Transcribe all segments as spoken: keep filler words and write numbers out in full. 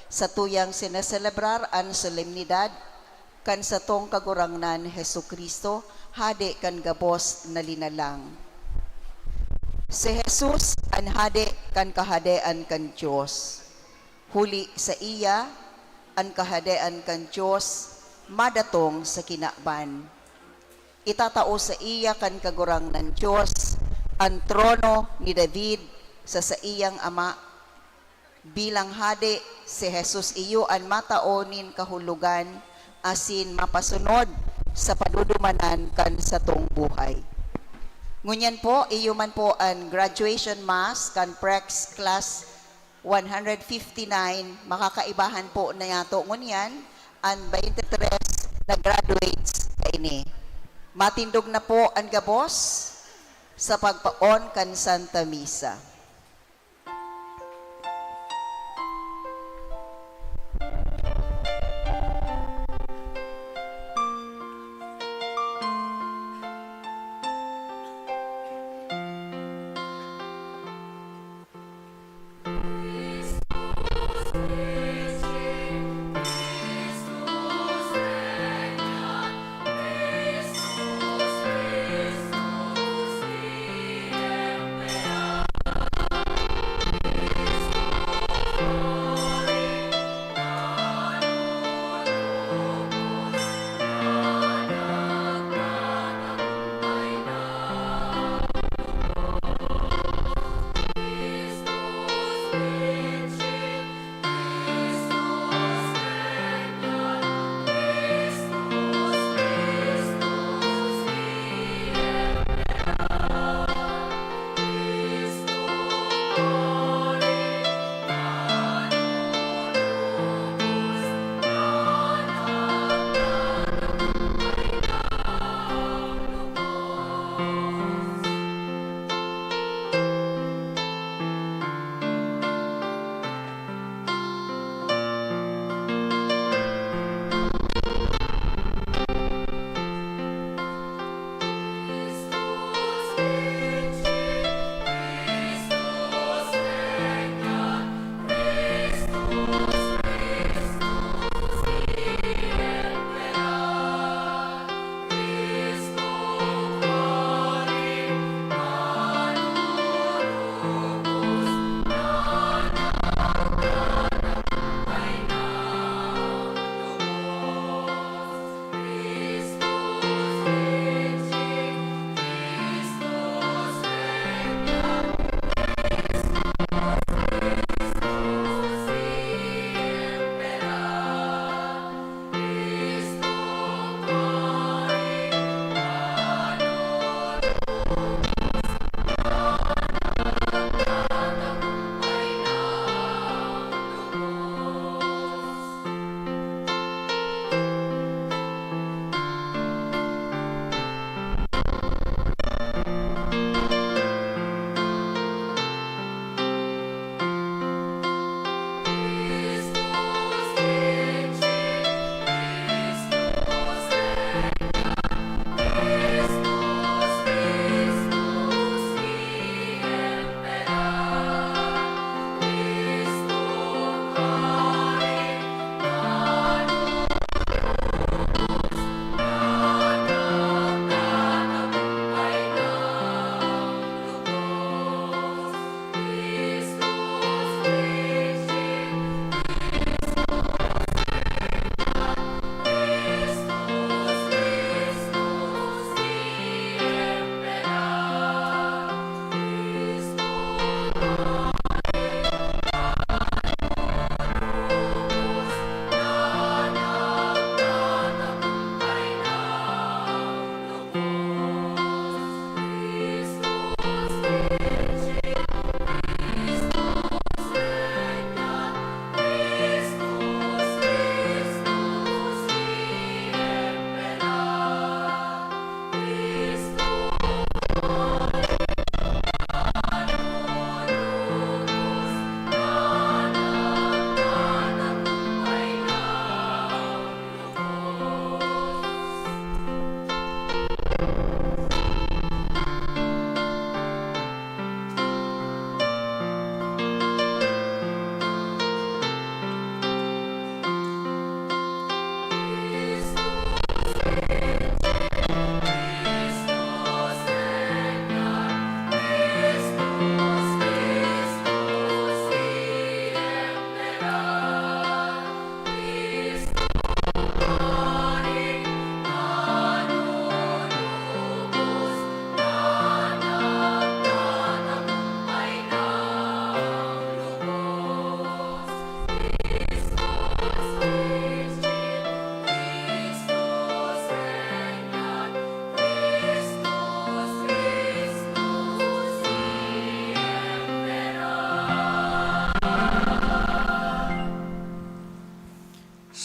Satuyang sineselebrar an solemnidad kan satong Kagurangnan Jesu-Cristo, Hade kan gabos na linalang. Si Jesus an Hade kan Kahadean kan Dios. Huli saiya, an Kahadean kan Dios madatong sa kinaban. Itatao saiya kan Kagurangnan Dios an trono ni David sa saiyang ama. Bilang hade, si Jesus iyo an matao nin kahulogan asin mapasunod sa padudumanan kan satong buhay. Ngunyan po, iyo man po an graduation mass kan Prex Class one hundred fifty-nine, makakaibahan po na yato ngunyan an twenty-three na graduates kaini. Matindog na po an gabos sa pagpaon kan Santa Misa.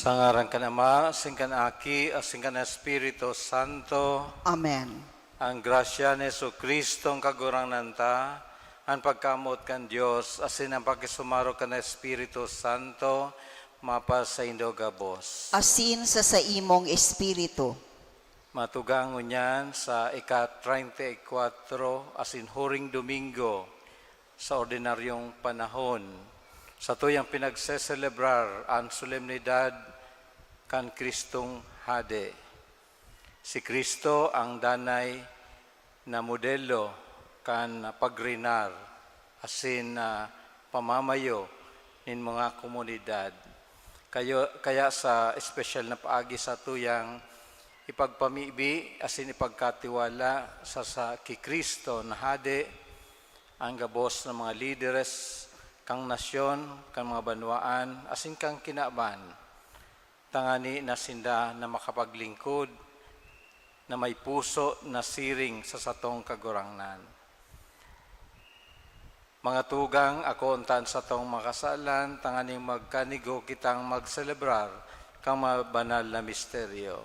Sa ngaran kan Ama, asin kan Aki, asin kan Espiritu Santo. Amen. An grasya ni Jesu-Cristo, an Kagurangnan ta, an pagkamoot kan Dios, asin an pakisumaro kan Espiritu Santo, mapasaindo gabos. Asin sa saimong espiritu. Matugang ngunyan sa ika-treinta y cuatro asin huring Domingo sa ordinaryong panahon, satuyang pinagseselebrar an solemnidad kan Cristong Hade. Si Cristo an danay na modelo kan pagreinar asin, ah, pamamayo nin mga komunidad. Kayo, kaya sa espesyal na paagi satuyang ipagpamibi asin ipagkatiwala sa, sa ki Cristo na Hade, an gabos na mga lideres kan nasyon, kan mga banwaan, asin kan kinaban, tangani na sinda na makapaglingkod na may puso na siring sa satong Kagurangnan. Mga tugang, akoon ta an satong mga kasalan, tanganing magkanigo kitang magselebrar kan mga banal na misteryo.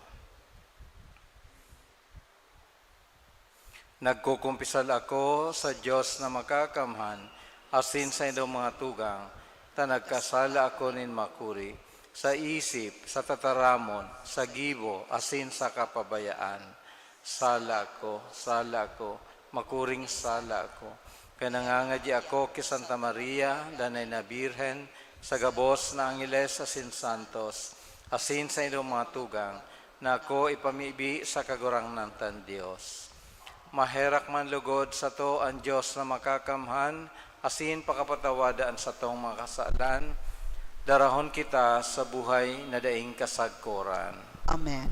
Nagkukumpisal ako sa Dios na Makakamhan asin sa indong mga tugang, ta nagkasala ako nin makuri, sa isip, sa tataramon, sa gibo, asin sa kapabayaan. Sala ako, sala ako, makuring sala ako. Kaya nangangadya ako ki Santa Maria, danay na Birhen, sa gabos na angheles asin santos, asin sa indong mga tugang, na ako ipamibi sa Kagurangnan tan Dios. Maherak man lugod sato an Dios na Makakamhan, asin pakapatawada an satong mga kasalan, darahon kita sa buhay na daing kasagkoran. Amen.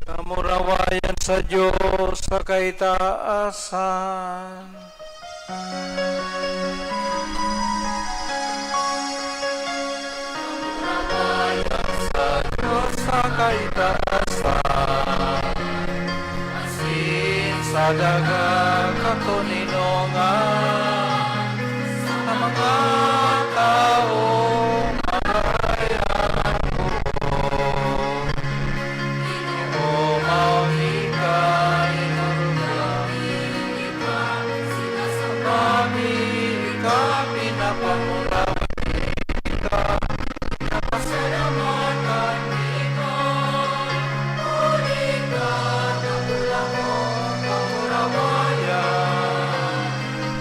Kamurawayan sa Dios sa kaitaasan. Sa Dios sa kaitaasan, asin sa dagang katoninongan, sa mga tawo. Ginoo, mauli ka, inarog kami, ika sinasamba mi, ika pinapamuraway, ika pinapasalamatan mi, ika huli ka, takulamon, kamurawayan.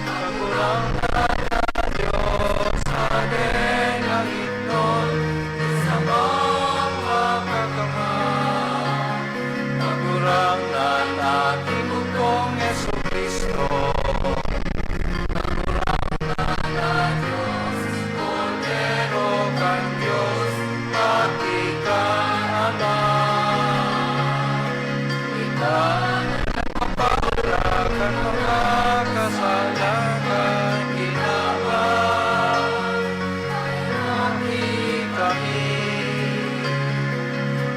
Kagurangnan na Dios, Hade na giniton, sa mga kakamang. Kagurangnan na Ginoo kong Jesu-Cristo. Kagurangnan na Dios, Kordero kan Dios, Aki kan Ama. Ika na nagpapahulag kan mga kasalan kan kinaban, paheraki kami.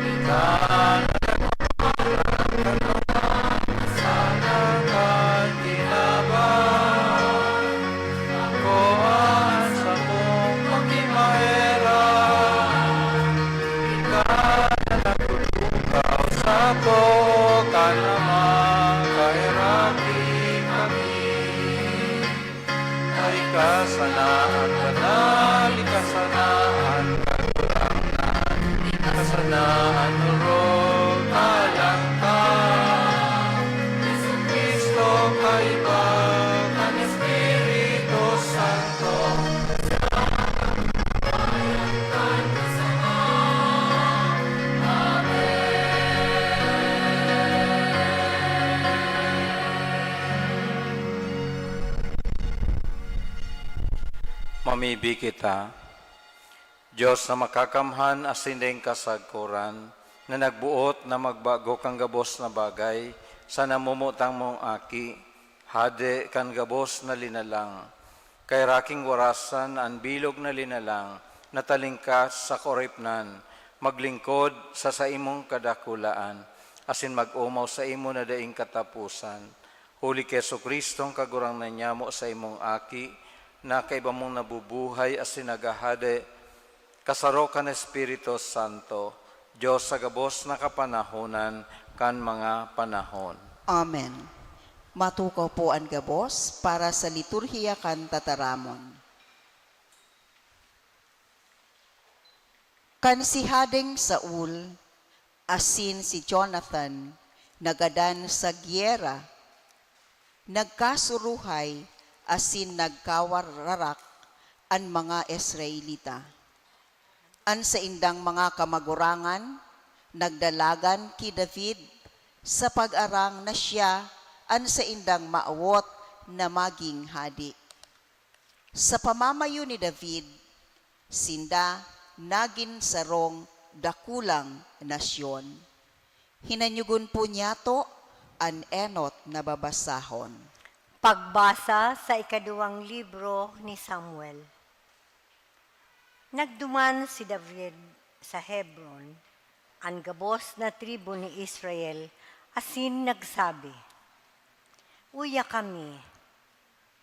Ika na nagpapahulag kan mga kasalan kan kinaban, akoa an satong pakimaherak. Ika na nagtutukaw sato kan Ama, paheraki kami. Ika sana an banal Kasanaan, Kagurangnan, kasanaan, orog, kalantan, Jesu-Cristo, kaiba kan Espiritu Santo, Mamibi kita. Dios na makakamhan asin daing kasagkoran, na nagboot na magbago kan gabos na bagay sa namumutang mong Aki, Hade kan gabos na linalang. Kairaking warasan an bilog na linalang na talingkas sa kaoripnan, maglingkod sa saimong kadakulaan, asin mag-omaw saimo na daing kataposan. Huli ki Jesu-Cristo, an Kagurangnan nyamo, saimong Aki, na kaiba mong nabubuhay asin naghahade, kasaro kan Espiritu Santo, Dios sa gabos na kapanahonan kan mga panahon. Amen. Matukaw po an gabos para sa liturhiya kan tataramon. Kan si Hadeng Saul asin si Jonathan nagadan sa giyera, nagkasuruhay asin nagkawararak an mga Israelita. An saindang mga kamagurangan nagdalagan ki David sa pag-arang na siya an saindang mawot na magin hade. Sa pamamayo ni David, sinda nagin sarong dakulang nasyon. Hinanyogon po niyato an enot na babasahon. Pagbasa sa ikaduwang libro ni Samuel. Nagduman si David sa Hebron, an gabos na tribu ni Israel, asin nagsabi, "Uya kami,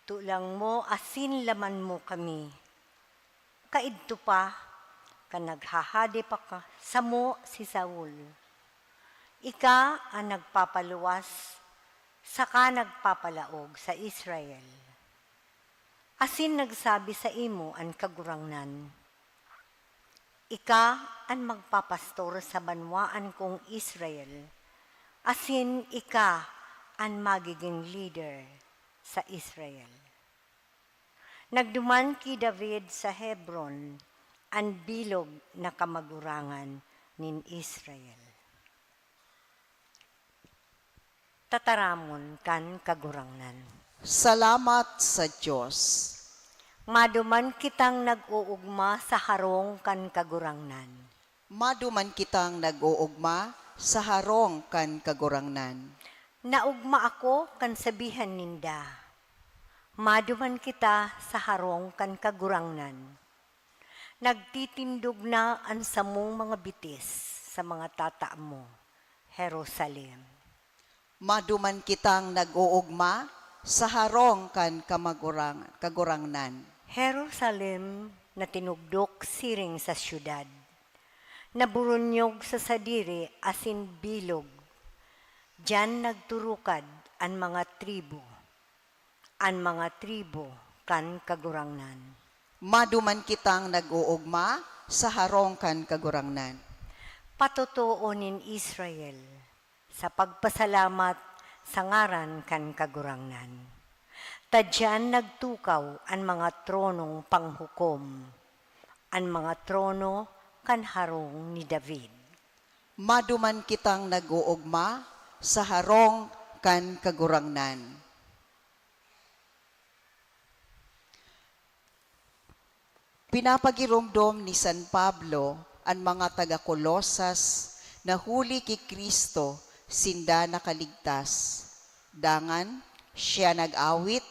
tulang mo asin laman mo kami. Kaidto pa, kan naghahade pa ka, samo si Saul. Ika an nagpapaluwas saka nagpapalaog sa Israel." Asin nagsabi saimo an Kagurangnan, "Ika an magpapastor sa banwaan kong Israel, asin ika an magigin lider sa Israel." Nagduman ki David sa Hebron an bilog na kamagurangan nin Israel. Tataramon kan Kagurangnan. Salamat sa Dios. Maduman kitang nag-oogma sa harong kan Kagurangnan. Maduman kitang nag-oogma sa harong kan Kagurangnan. Naogma ako kan sabihan ninda, "Maduman kita sa harong kan Kagurangnan." Nagtitindog na an samong mga bitis sa mga tata mo, Jerusalem. Maduman kitang nag-oogma sa harong kan kamagurang-, Kagurangnan. Jerusalem na tinugdok siring sa syudad, naburunyog sa sadiri asin bilog. Diyan nagturukad an mga tribu, an mga tribu kan Kagurangnan. Maduman kitang nag-oogma sa harong kan Kagurangnan. Patotoo nin Israel, sa pagpasalamat sa ngaran kan Kagurangnan. Ta diyan nagtukaw an mga tronong panghukom, an mga trono kan harong ni David. Maduman kitang nag-oogma sa harong kan Kagurangnan. Pinapagiromdom ni San Pablo an mga taga Colosas na huli ki Cristo sinda nakaligtas. Dangan, siya nag-awit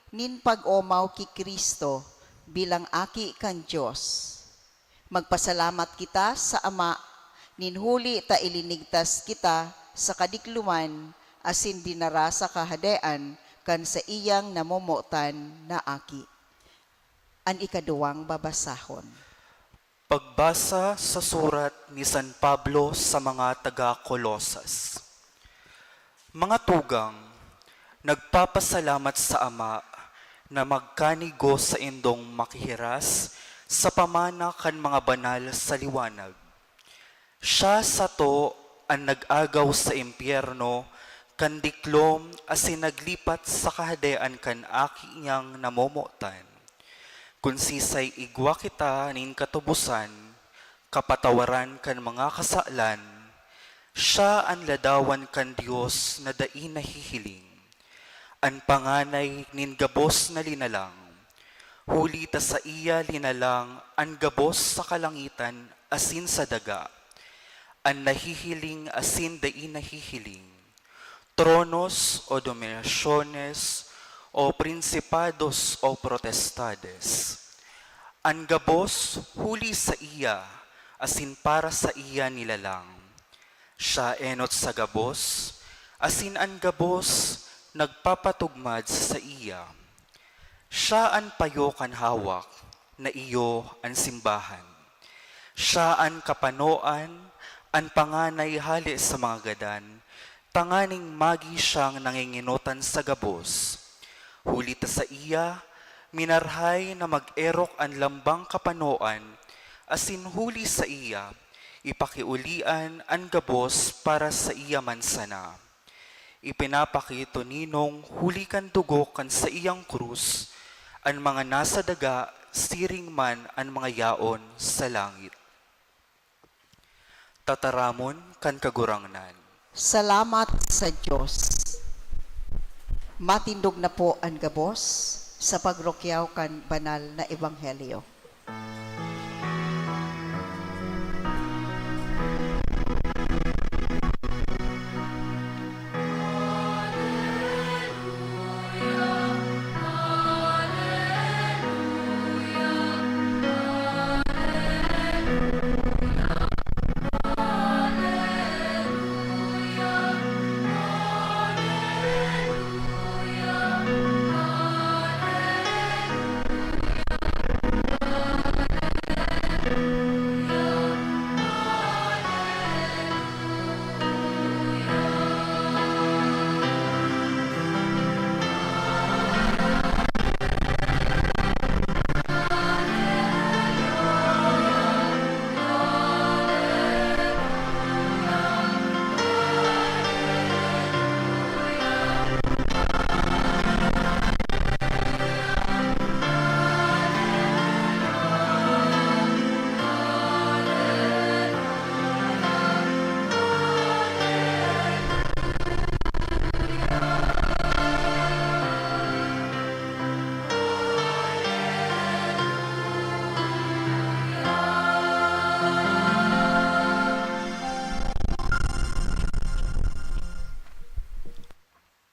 nin pag-omaw ki Cristo bilang Aki kan Dios. Magpasalamat kita sa Ama nin huli ta ilinigtas kita sa kadikloman asin dinara sa Kahadean kan saiyang namomotan na Aki. An ikaduwang babasahon. Pagbasa sa surat ni San Pablo sa mga taga Colosas. Mga tugang, nagpapasalamat sa Ama na magkanigo saindong makihiras Sa pamana kan mga banal sa liwanag. Siya sato an nag-agaw sa impyerno kan diklom asin naglipat sa Kahadean kan Aki niyang namomotan. Kun sisay igwa kita nin katubosan, kapatawaran kan mga kasalan, siya an ladawan kan Dios na dai nahihiling, an panganay nin gabos na linalang, huli ta saiya linalang an gabos sa kalangitan asin sa daga, an nahihiling asin dai nahihiling, tronos o dominasyones o prinsipados o potestades. An gabos huli saiya asin para saiya nilalang. Siya enot sa gabos, asin an gabos nagpapatugmad sa saiya. Siya an payo kan hawak na iyo an simbahan. Siya an kapanoan, an panganay hale sa mga gadan, tanganing magi siyang nangingenotan sa gabos. Huli ta saiya, minarhay na mag-erok an lambang kapanoan, asin huli saiya, ipakiulian an gabos para saiya man sana. Ipinapakitoninong huli kan dugo kan saiyang krus an mga nasa daga, siring man an mga yaon sa langit. Tataramon kan Kagurangnan. Salamat sa Dios. Matindog na po an gabos sa pagrukyaw kan banal na ebanghelyo.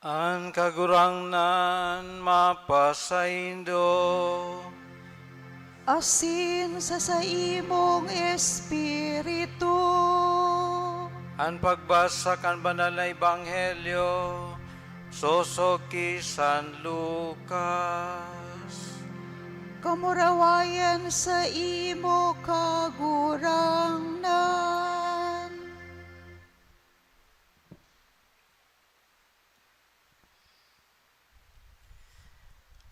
An Kagurangnan mapasaindo. Asin sa saimong espiritu. An pagbasa kan Banal na Ebanghelyo sosog ki San Lucas. Kamurawayan saimo, Kagurangnan.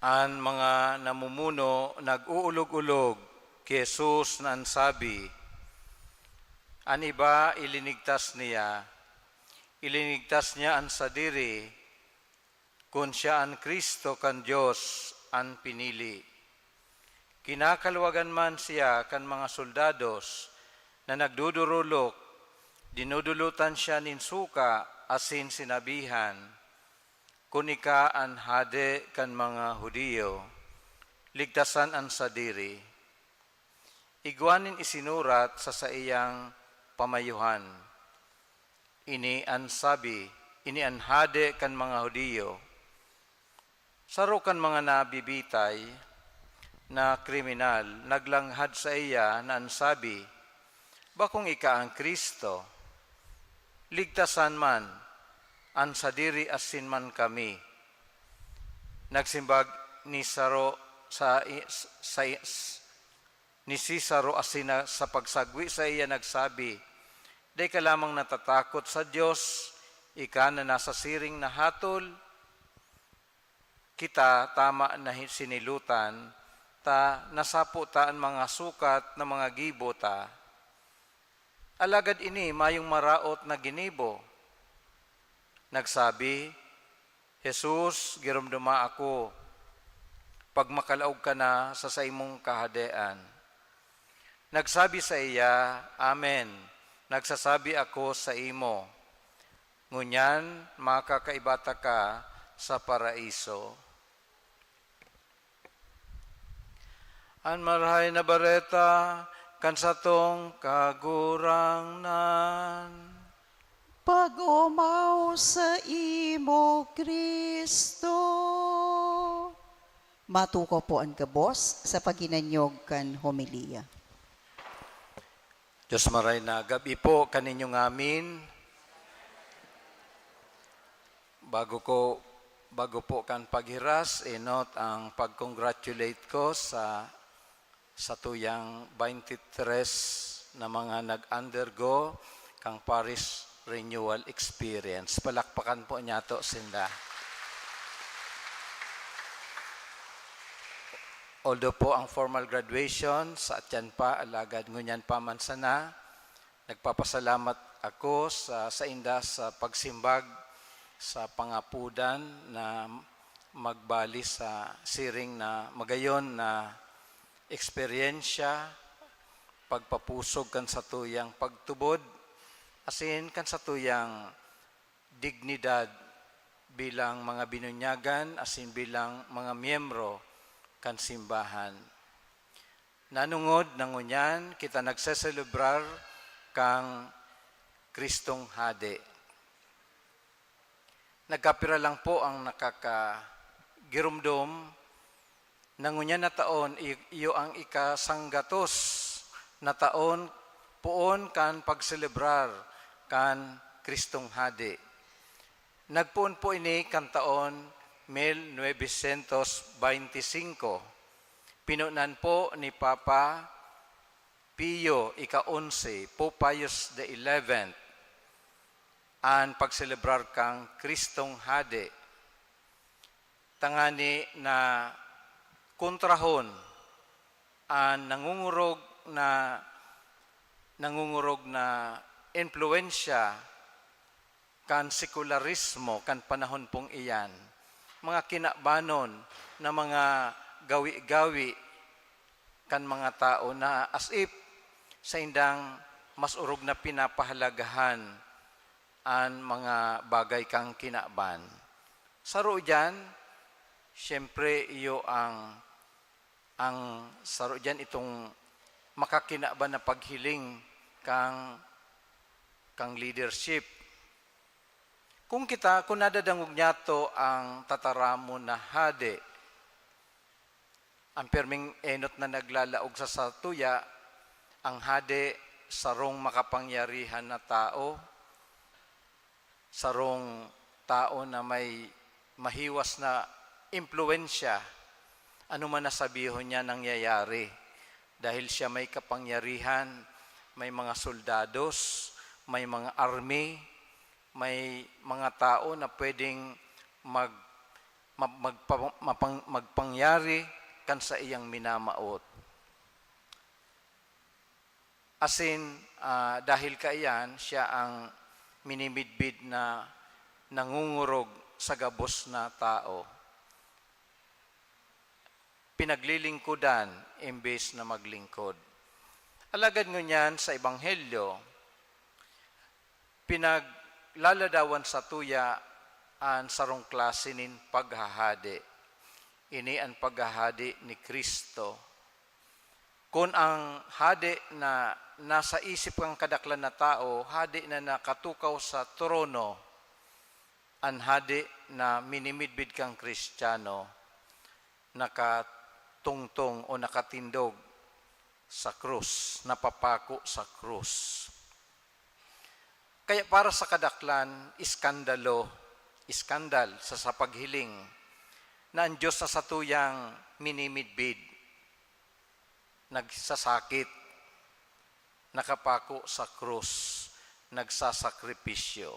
An mga namumuno nag-uulog-olog ki Jesus na an sabi, "An iba ilinigtas niya, ilinigtas niya an sadiri, kun siya an Cristo kan Dios, an pinili." Kinakalwagan man siya kan mga soldados na nagdodorolok, dinodolotan siya nin suka asin sinabihan, "Kun ika an hade kan mga Judio, ligtasan an sadiri. Igwa nin isinurat sa saiyang pamayuhan." Ini an sabi, ini an hade kan mga Judio. Saro kan mga nabibitay na kriminal naglanghad saiya na an sabi, "Bakong ika an Cristo, ligtasan man an sadiri asin man kami." Nagsimbag ni saro sa, sa, ni si saro asin na, sa pagsagwi saiya nagsabi, "Dai ka lamang natatakot sa Dios, ika na nasa siring na hatol? Kita tama na hi-, sinilotan ta nasapo ta an mga sukat na mga gibo ta. Alagad ini mayong maraot na ginibo. Nagsabi, "Jesus, giromdoma ako, pagmakalaog ka na sa saimong kahadean." Nagsabi saiya, "Amen, nagsasabi ako saimo, ngunyan makakaiba taka sa Paraiso." An Marahay na Bareta kan satong Kagurangnan. Pag-omaw saimo, Cristo. Matukaw po an gabos sa paghinanyog kan homilya. Dios maray na gabi po kaninyo ngamin. Bago ko, bago po kan paghiras, enot ang pag-congratulate ko sa satuyang twenty-three na mga nag-undergo kang parish renewal experience. Palakpakan po niyato sinda. Although po ang formal graduation sa atyan pa, alagad ngunyan pa man sana, nagpapasalamat ako sa sainda sa pagsimbag sa pangapodan na magbali sa siring na magayon na eksperyensya, pagpapusog kan satuyang pagtubod, asin kan satuyang dignidad bilang mga binunyagan asin bilang mga miyembro kan simbahan. Nanungod na ngunyan kita nagseselebrar kan Kristong Hade. Nagkapira lang po ang nakakagiromdom na ngunyan na taon, i-, iyo ang ikasanggatos na taon poon kan pagselebrar kan Kristong Hade. Nagpoon po ini kan taon mil novecientos beintisinko. Pinunan po ni Papa Pio ika-onse, Pope Pius the eleventh, an pagselebrar kan Kristong Hade, tangani na kontrahon an nangungurog na, nangungurog na impluwensya kan sekularismo kan panahon pong iyan, mga kinabanon na mga gawi-gawi kan mga tao na as if saindang mas orog na pinapahalagahan an mga bagay kan kinaban. Saro diyan, siyempre, iyo ang, ang saro diyan itong makakinaban na paghiling kang, kang leadership. Kung kita, kung nadadangog niyato ang tataramon na hade, ang pirming enot na naglalaog sa satuya, ang hade, sarong makapangyarihan na tao, sarong tao na may mahiwas na impluwensya. Ano man na sabihon niya, nangyayari. Dahil siya may kapangyarihan, may mga soldados, may mga army, may mga tao na pwedeng mag-, ma-, magpa-, mapang-, magpangyari kan saiyang minamawot. Asin, ah, dahil kaiyan, siya ang minimidbid na nangungurog sa gabos na tao. Pinaglilingkodan imbes na maglingkod. Alagad ngunyan sa Ebanghelyo, pinaglaladawan satuya an sarong klase nin paghahade. Ini an paghahade ni Cristo. Kun ang hade na nasa isip kan kadaklan na tawo, hade na nakatukaw sa trono, an hade na minimidbid kan Kristiyano, nakatungtong o nakatindog sa krus, napapako sa krus. Kaya para sa kadaklan, iskandalo, iskandal sa, sa paghiling na an Diyos na satuyang minimidbid, nagsasakit, nakapako sa krus, nagsasakripisyo.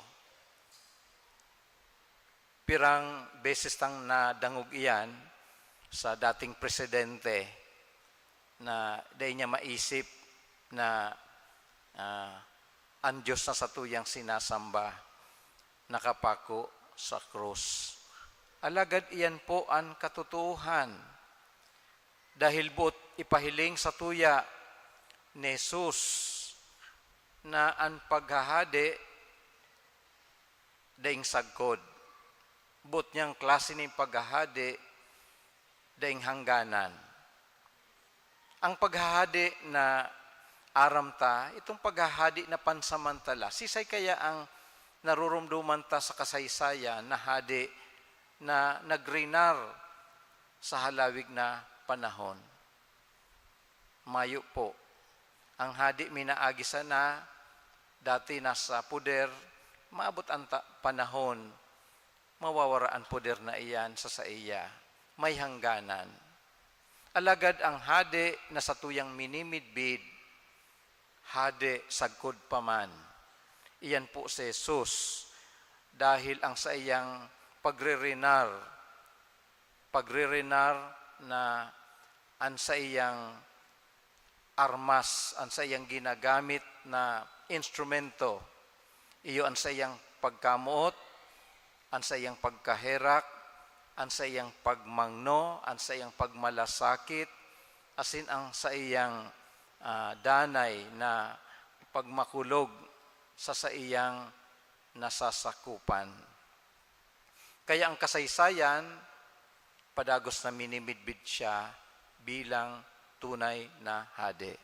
Pirang beses tang nadangog iyan sa dating presidente, na dai niya maisip na, ah, an Dios na satuyang sinasamba nakapako sa krus. Alagad iyan po an katotoohan, dahil boot ipahiling satuya ni Jesus na an paghahade daing sagkod. Boot niyang klase nin paghahade daing hangganan. Ang paghahade na aram ta, itong paghahade na pansamantala, sisay kaya ang narurumduman ta sa kasaysayan na hade na nagrinar sa halawig na panahon? Mayo po. Ang hade minaagi sana, dati nasa poder, maabot an ta-, panahon, mawawara an poder na iyan sa saiya. May hangganan. Alagad ang hade na satuyang minimidbid, hade sagkod pa man. Iyan po si Jesus, dahil ang saiyang pagrerenar, pagrerenar na an saiyang armas, an saiyang ginagamit na instrumento, iyo an saiyang pagkamoot, an saiyang pagkaherak, an saiyang pagmangno, an saiyang pagmalasakit, asin ang saiyang, ah, danay na pagmakulog sa saiyang nasasakupan. Kaya ang kasaysayan, padagos na minimidbid siya bilang tunay na hade.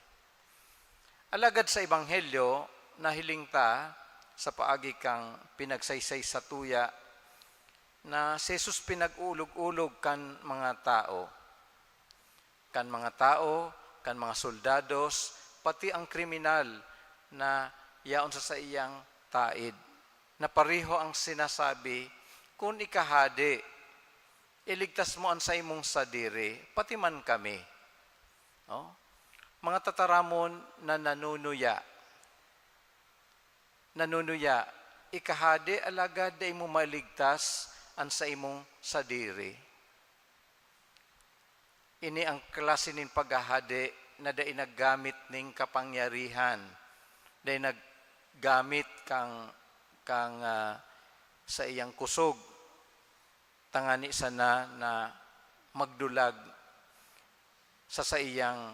Alagad sa Ebanghelyo, nahiling ta sa paagi kan pinagsaysay satuya na si Jesus pinag-uulog-ulog kan mga tawo. Kan mga tawo, kan mga soldados, pati ang kriminal na yaon sa saiyang taid, na pareho ang sinasabi, "Kun ika hade, iligtas mo an saimong sadiri, pati man kami." Oh? Mga tataramon na nanunuya. Nanunuya, ika hade, alagad dai mo maligtas an saimong sadiri. Ini ang klase nin paghahade na dai naggamit nin kapangyarihan, dai naggamit kan, kan, ah, saiyang kusog, tangani sana na magdulag sa saiyang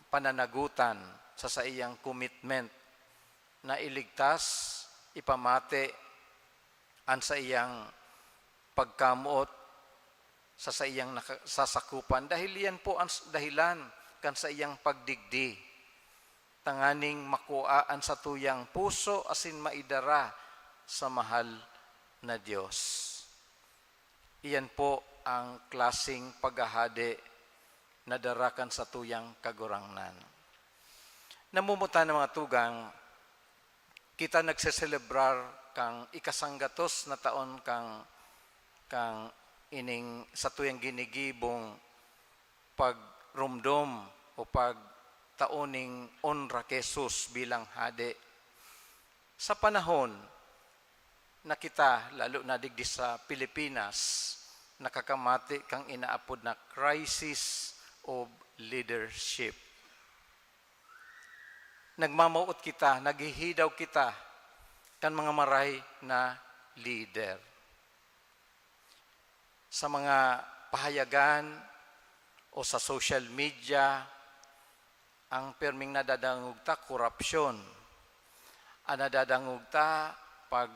pananagotan, sa saiyang commitment na iligtas, ipamati an saiyang pagkamoot sa saiyang naka-, sasakupan, dahil iyan po an s-, dahilan kan saiyang pagdigdi, tanganing makua an satuyang puso asin maidara sa mahal na Dios. Iyan po ang klaseng paghahade na dara kan satuyang Kagurangnan. Namumutan na, mga tugang, kita nagseselebrar kan ikasanggatos na taon kan, kan ining satuyang ginigibong pagromdom o pagtao nin onra ki Jesus bilang Hade. Sa panahon na kita, lalo na digdi sa Pilipinas, nakakamati kan inaapod na crisis of leadership. Nagmamawot kita, naghihidaw kita kan mga maray na lider. Sa mga pahayagan o sa social media, ang pirming nadadangog ta, korapsyon. Ang nadadangog ta, pag,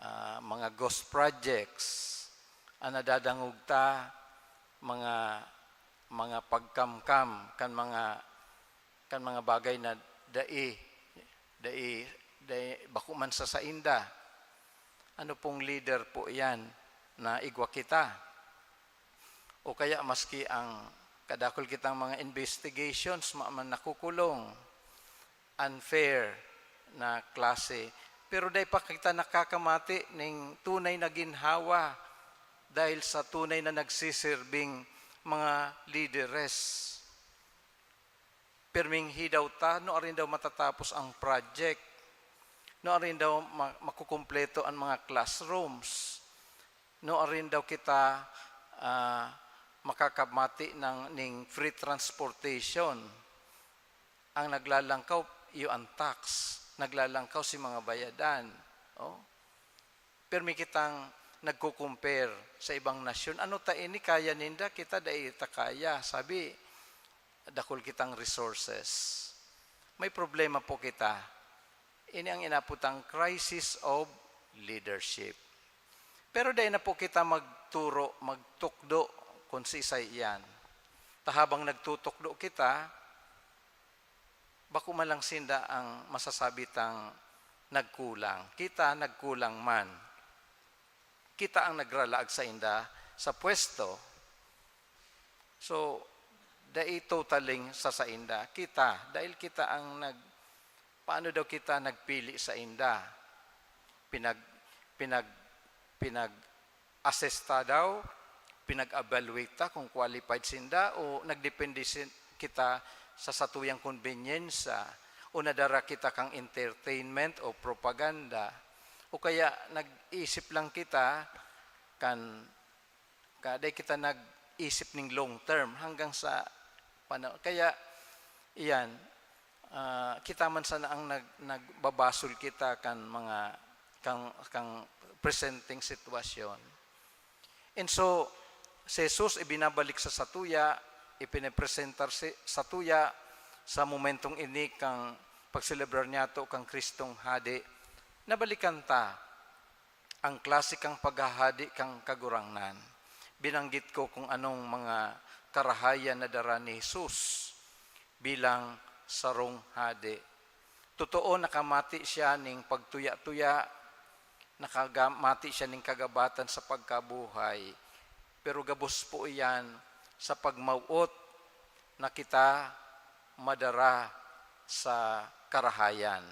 ah, mga ghost projects. Ang nadadangog ta, mga, mga pagkamkam kan mga, kan mga bagay na dai, dai, dai, bako man sa sainda. Ano pong leader po yan na igwa kita? O kaya maski ang kadakul kitang mga investigations, ma-, man nakukulong, unfair na klase. Pero dai pa kita nakakamati ning tunay na ginhawa dahil sa tunay na nagsiserbing mga lideres. Pirming hidaw ta, nuarin daw matatapos ang project? Nuarin daw ma-, makukumpleto ang mga classrooms? Nuarin daw kita, ah, makakamati ng, ning free transportation. Ang naglalangkaw, iyo an tax. Naglalangkaw si mga bayadan. Oh. Pero may kitang nagko-compare sa ibang nasyon. Ano ta ini, kaya ninda, kita dai ta kaya. Sabi, dakul kitang resources. May problema po kita. Ini ang inaputang crisis of leadership. Pero dai na po kita magturo, magtukdo kung siisay iyan. Ta habang nagtutukdo kita, bako man lang sinda ang masasabi tang nagkulang. Kita nagkulang man. Kita ang nagralaag sainda sa pwesto. So, dai totaling sa sainda. Kita, dahil kita ang nag-, paano daw kita nagpili sainda? Pinag-, pinag-, pinag-assess ta daw, pinag-evaluate ta kung qualified sinda o nagdepende sin-, kita sa satuyang konbenyensya o nadara kita kang entertainment o propaganda o kaya nag-isip lang kita kan, ka, dai kita nag-isip ning long term hanggang sa panahon. Kaya, iyan, ah, kita man sana ang nag-, nagbabasol kita kan mga, kang, kang presenteng sitwasyon. And so, si Jesus ibinabalik sa satuya, ipinapresentar si, satuya sa momentong ini kang pagselebrar niyato kang Kristong Hadi. Nabalikan ta ang klase kang paghahadi kan Kagurangnan. Binanggit ko kung anong mga karahayan na dara ni Jesus bilang sarong hadi. Totoo, nakamati siya ning pagtuya-tuya, nakamati siya ning kagabatan sa pagkabuhay, pero gabos po iyan sa pagmaw-ot na kita madara sa karahayan.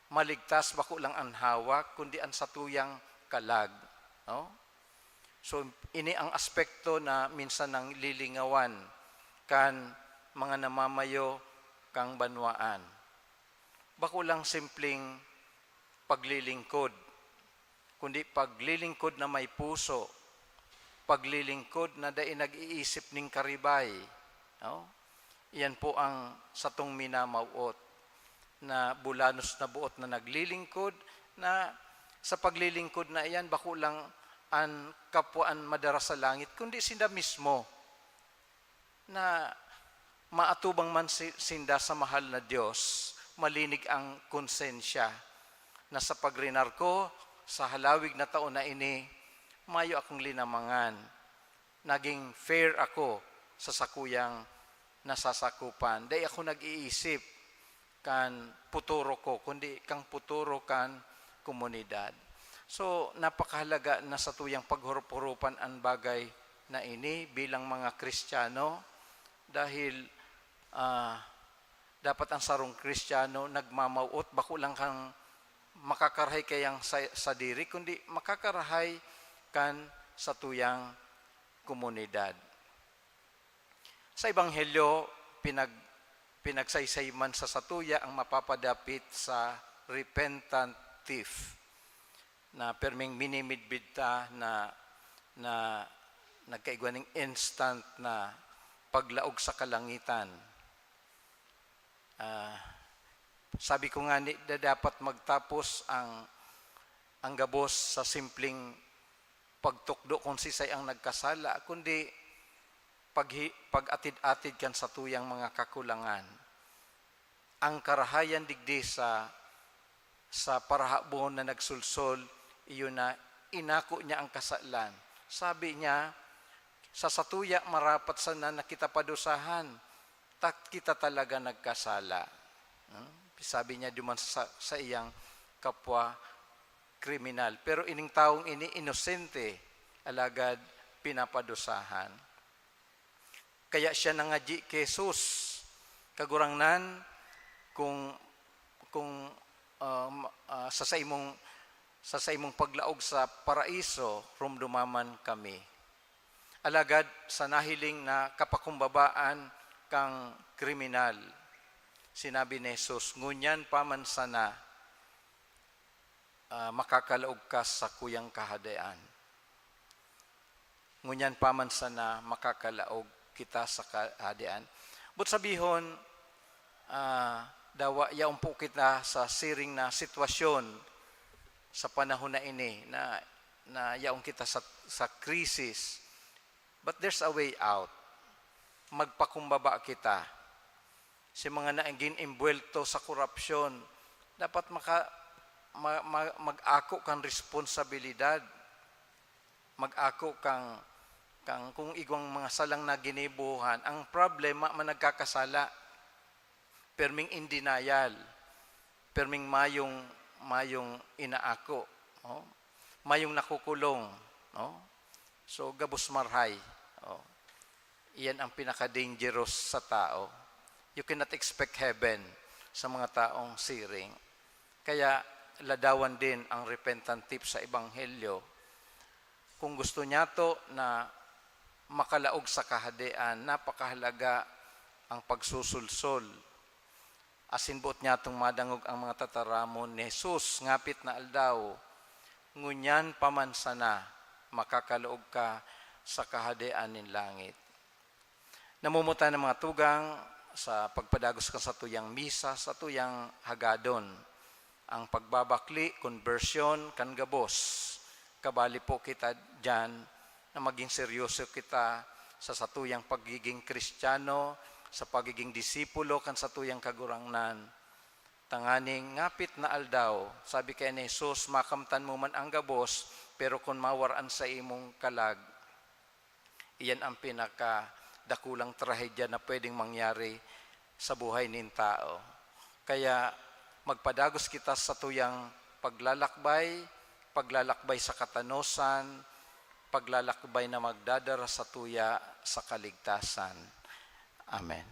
Maligtas bako lang an hawak, kundi an satuyang kalag, no? So, ini ang aspekto na minsan nanglilingawan kan mga namamayo kan banwaan. Bako lang simpleng paglilingkod, kundi paglilingkod na may puso, paglilingkod na dai nag-iisip nin karibay, no? Iyan po ang satong minamawot na bulanos na buot na naglilingkod, na sa paglilingkod na iyan, bako lang an kapwa an madara sa langit, kundi sinda mismo. Na maatubang man si, sinda sa mahal na Dios, malinig ang konsensya, na sa pagrenar ko sa halawig na taon na ini, mayo akong linamangan. Naging fair ako sa sakuyang nasasakupan. Dai ako nag-iisip kan puturo ko, kundi kan puturo kan komunidad. So, napakahalaga na satuyang paghurup-hurupan an bagay na ini bilang mga Kristiyano, dahil, ah, dapat ang sarong Kristiyano nagmamawot, bako lang kan makakarahay kayang sa-, sadiri, kundi makakarahay kan satuyang komunidad. Sa Ebanghelyo, pinag-, pinagsaysay man sa satuya ang mapapadapit sa repentant thief, na perming minimidbid ta na, na nagkaigwa ning instant na paglaog sa kalangitan. Ah, sabi ko nga ni, da-, dapat magtapos ang, ang gabos sa simpleng pagtukdo kung sisay ang nagkasala, kundi paghi-, pag-atid-atid kan satuyang mga kakulangan. Ang karahayan digdi sa, sa parahabon na nagsulsol, iyo na inako niya ang kasalan. Sabi niya, "Sa satuya, marapat sana na kita padusahan, ta kita talaga nagkasala." Hmm? Sabi niya duman sa, sa iyang kapwa kriminal. Pero ining tawong ini inosente, alagad pinapadusahan. Kaya siya nangadyi ki Jesus, "Kagurangnan, kung, kung, um, ah, sa saimong, sa saimong paglaog sa paraiso, rumdumaman kami." Alagad sa nahiling na kapakumbabaan kang kriminal, sinabi ni Jesus, "Ngunyan pa man sana, ah, makakalaog ka sa kuyang Kahadean." Ngunyan pa man sana makakalaog kita sa Kahadean. But sabihon, ah, dawa yaon po kita sa siring na sitwasyon sa panahon na ini na, na yaon kita sa, sa krisis. But there's a way out. Magpakumbaba kita. Si mga nagin imbwelto sa korupsyon, dapat maka-, ma-, ma-, mag-ako kan responsibilidad. Mag-ako kang, kang kung igwang mga salang na ginibuhan. Ang problema, man nagkakasala. Perming in denial. Perming mayong, mayong inaako. Oh. Mayong nakukulong. Oh. So, gabos marhay. Oh. Iyan ang pinaka-dangerous sa tao. You cannot expect heaven sa mga taong siring. Kaya ladawan din ang repentant thief sa Ebanghelyo. Kung gusto niyato na makalaog sa Kahadean, napakahalaga ang pagsusulsol. Asin boot niyatong madangog ang mga tataramon ni Jesus ngapit na aldaw, ngunyan pa man sana makakalaog ka sa Kahadean nin langit. Namumutan ang mga tugang sa pagpadagos kan satuyang misa, satuyang hagadon, ang pagbabakli, conversion, kan gabos. Kabali po kita diyan na maging seryoso kita sa satuyang pagiging Kristiyano, sa pagiging disipulo kan satuyang Kagurangnan. Tanganing ngapit na aldaw, sabi kaya ni Jesus, "Makamtan mo man ang gabos, pero kun mawar an saimong kalag, iyan ang pinakadakulang trahedya na pwedeng mangyari sa buhay nin tao." Kaya magpadagos kita sa tuyang paglalakbay, paglalakbay sa katanosan, paglalakbay na magdadara sa tuya sa kaligtasan. Amen.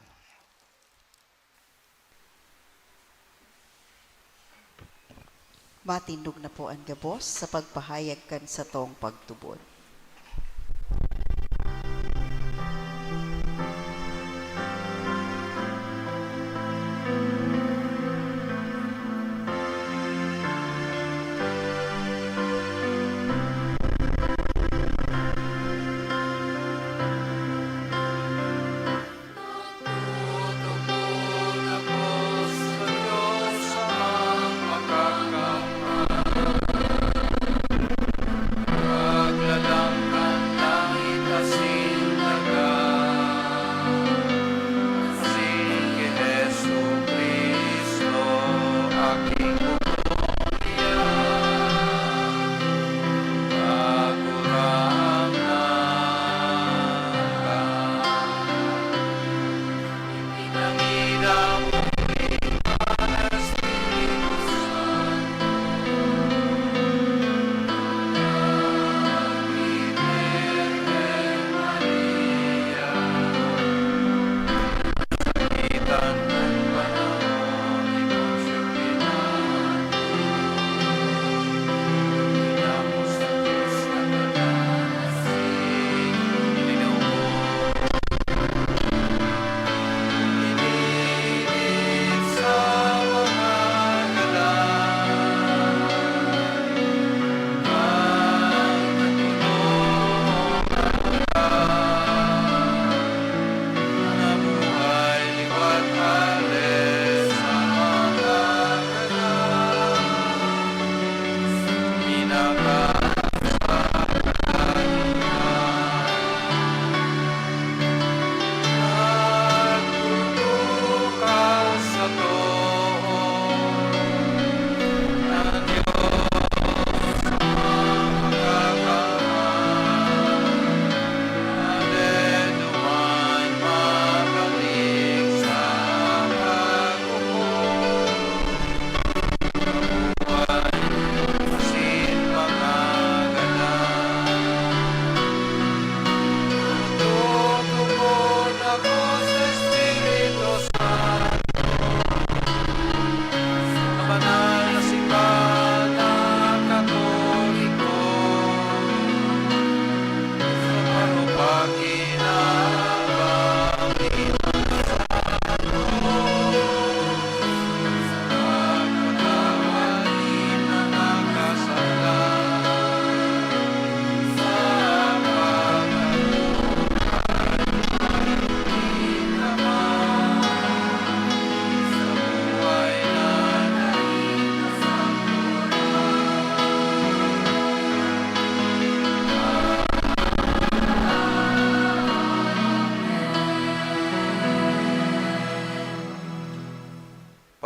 Matindog na po an gabos sa pagpahayag kan satong pagtubod.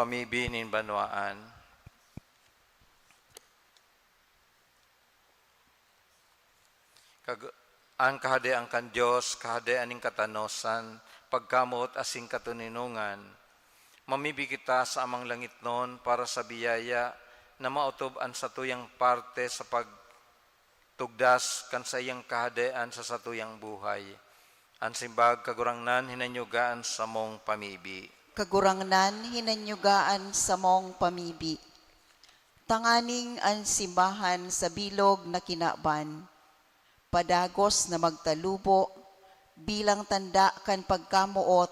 pamibi nin banwaan. Kag-, an Kahadean kan Dios, Kahadean nin katanosan, pagkamoot asin katoninongan, mamibi kita sa Amang Langitnon para sa biyaya na maotob an satuyang parte sa pagtugdas kan saiyang Kahadean sa satuyang buhay. An simbag, Kagurangnan, hinanyuga an samong pamibi. Kagurangnan, hinanyuga an samong pamibi. Tanganing an simbahan sa bilog na kinaban, padagos na magtalubo bilang tanda kan pagkamoot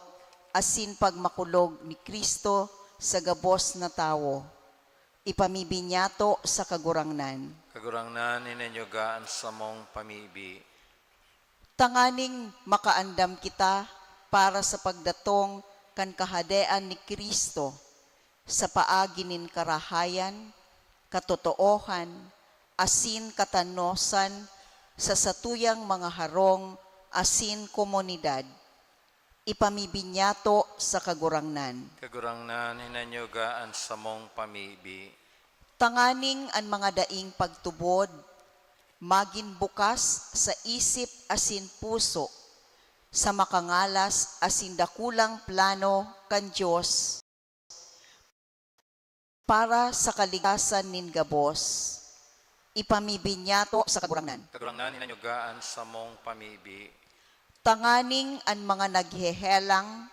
asin pagmakulog ni Cristo sa gabos na tawo. Ipamibi niyato sa Kagurangnan. Kagurangnan, hinanyuga an samong pamibi. Tanganing makaandam kita para sa pagdatong kan Kahadean ni Cristo, sa paagi nin karahayan, katotoohan, asin katanosan sa satuyang mga harong asin komunidad. Ipamibi niyato sa Kagurangnan. Kagurangnan, hinanyuga an samong pamibi. Tanganing an mga daing pagtubod magin bukas sa isip asin puso sa makangalas asin dakulang plano kan Dios para sa kaligtasan nin gabos. Ipamibi niyato sa Kagurangnan. Kagurangnan, hinanyuga an samong pamibi. Tanganing an mga naghehelang,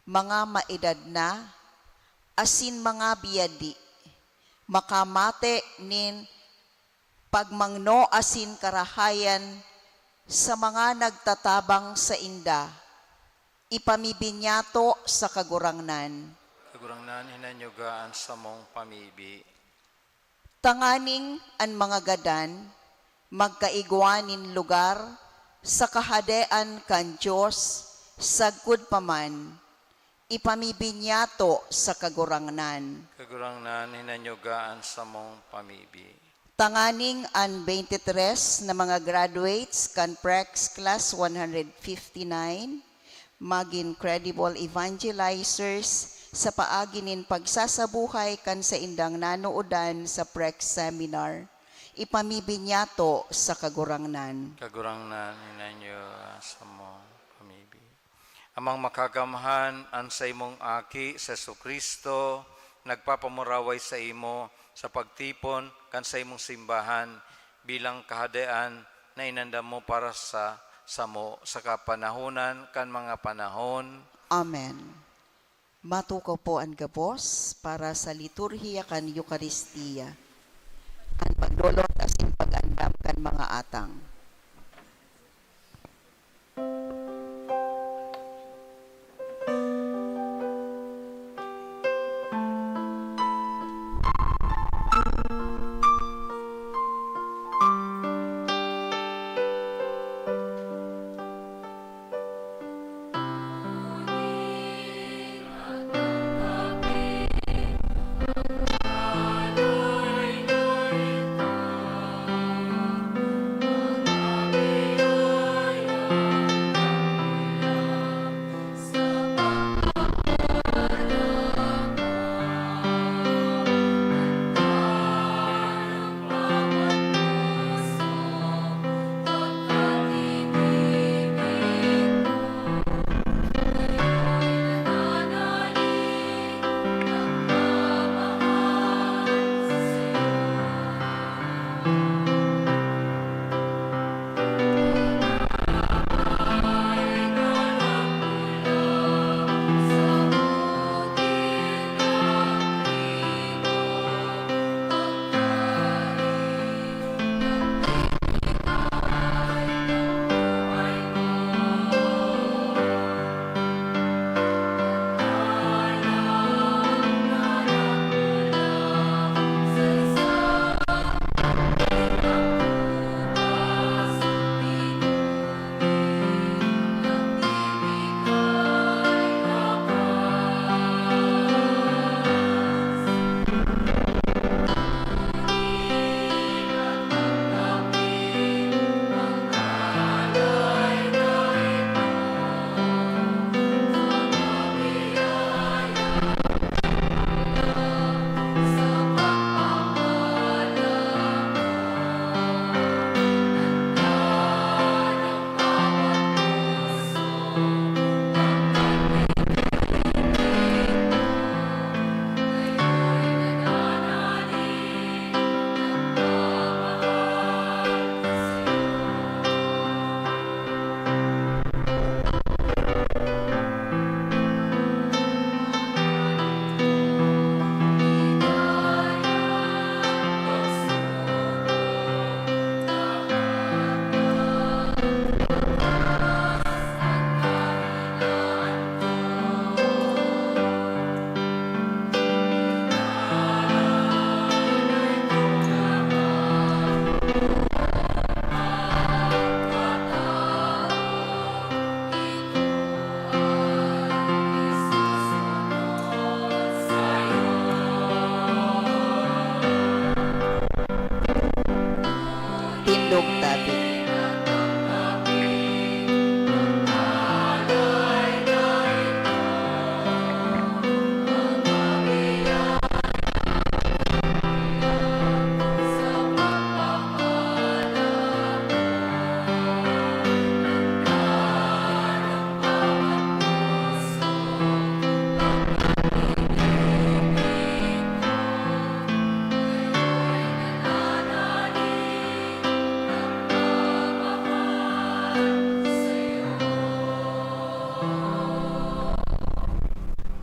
mga maedad na, asin mga biyadi, makamate nin pagmangno asin karahayan sa mga nagtatabang sainda. Ipamibi niyato sa Kagurangnan. Kagurangnan, hinanyuga an samong pamibi. Tanganing an mga gadan magkaigwa nin lugar sa Kahadean kan Dios sagkod pa man. Ipamibi niyato sa Kagurangnan. Kagurangnan, hinanyuga an samong pamibi. Tanganing an twenty-three na mga graduates kan Prex Class one hundred fifty-nine magin credible evangelizers sa paagi nin pagsasabuhay kan saindang nanoodan sa Prex Seminar. Ipamibi niyato sa Kagurangnan. Kagurangnan, hinanyuga an samong pamibi. Amang Makakamhan, an saimong Aki, si Jesu-Cristo, nagpapamuraway saimo sa pagtipon kan saimong simbahan bilang Kahadean na inandam mo para sa samo sa kapanahonan kan mga panahon. Amen. Matukaw po an gabos para sa liturhiya kan Eukaristia, an pagdolot asin pag-andam kan mga atang.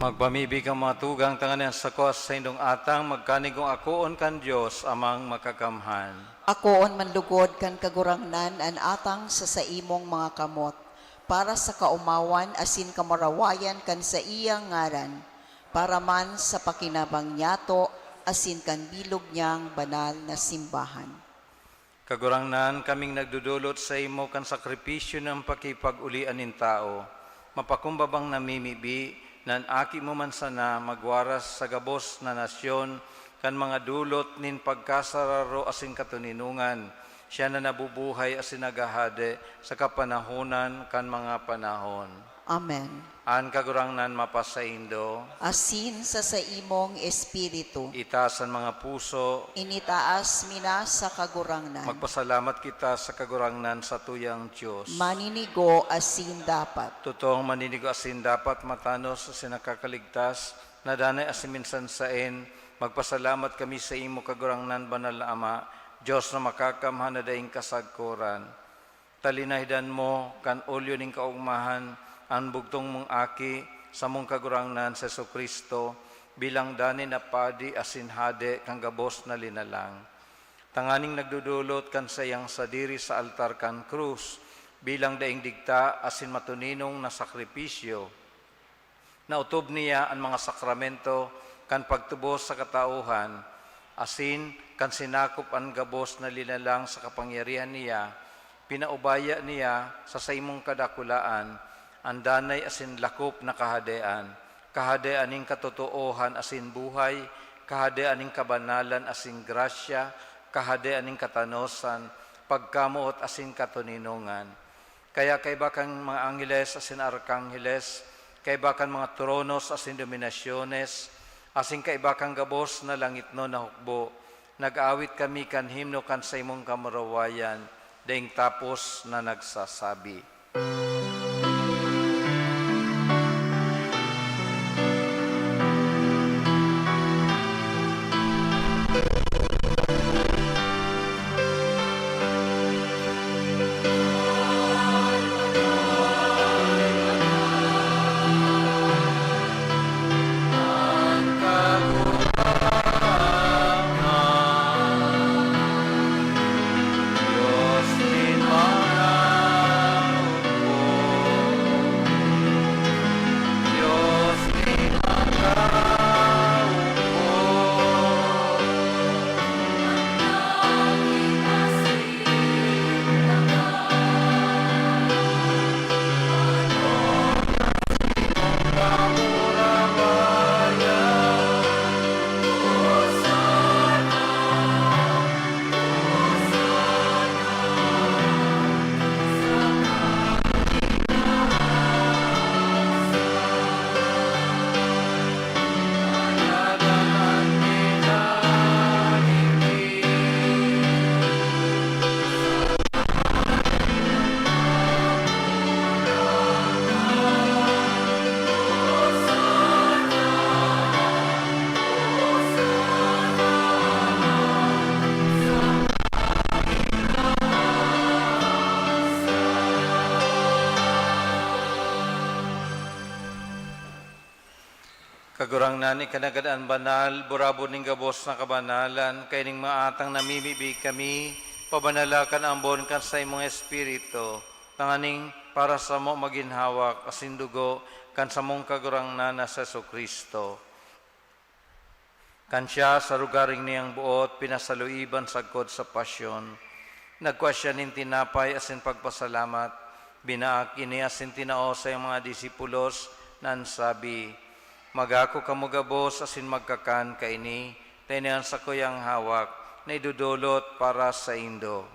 Magpamibi kang mga tugang, tanganing an sako sa saindong atang magkanigong akoon kan Dios Amang Makakamhan. Akoon man lugod kan Kagurangnan an atang sa saimong mga kamot, para sa kaomawan asin kamurawayan kan saiyang ngaran, para man sa pakinabang niyato asin kan bilog niyang banal na simbahan. Kagurangnan, kaming nagdodolot saimo kan sakripisyo na pakipag-olian nin tawo. Mapakumbabang namimibi na an Aki mo man sana magwaras sa gabos na nasyon kan mga dolot nin pagkasararo asin katoninongan, siya na nabubuhay asin naghahade sa kapanahonan kan mga panahon. Amen. An Kagurangnan mapasaindo. Asin sa saimong espiritu. Itaas an mga puso. Initaas mi na sa Kagurangnan. Magpasalamat kita sa Kagurangnan, satuyang Dios. Maninigo asin dapat. Totoong maninigo asin dapat, matanos asin nakakaligtas, na danay asin minsan saen, magpasalamat kami saimo, Kagurangnan, Banal na Ama, Dios na makakamhan na daing kasagkoran. Talinahidan mo kan olyo nin kaogmahan an bugtong mong Aki, samong Kagurangnan si Jesu-Cristo, bilang danay na Padi asin Hade kan gabos na linalang, tanganing nagdodolot kan saiyang sadiri sa altar kan krus bilang daing digta asin matoninong na sakripisyo. Naotob niya an mga sakramento kan pagtubos sa katauhan, asin kan sinakop an gabos na linalang sa kapangyarihan niya, pinaubaya niya sa saimong kadakulaan an danay asin lakop na Kahadean, Kahadean nin katotoohan asin buhay, Kahadean nin kabanalan asin grasya, Kahadean nin katanosan, pagkamoot asin katoninongan. Kaya kaiba kan mga angheles asin arkangheles, kaiba kan mga tronos asin dominasyones, asin kaiba kan gabos na langitnon na hukbo, nag-aawit kami kan himno kan saimong kamurawayan, daing tapos na nagsasabi. Kagurangnan, ika na gad an banal, burabod nin gabos na kabanalan, kaining mga atang namimibi kami, pabanala kan ambon kan saimong Espiritu, tanganing para samo magin hawak asin dugo kan samong Kagurangnan na si Jesu-Cristo. Kan siya sa rogaring niyang boot pinasaluiban sagkod sa pasyon, nagkua siya nin tinapay asin pagpasalamat, binaak ini asin tinao sa iyang mga disipulos, na an sabi, "Mag-ako kamo gabos asin magkakan kaini, ta ini an sakuyang hawak na idodolot para saindo."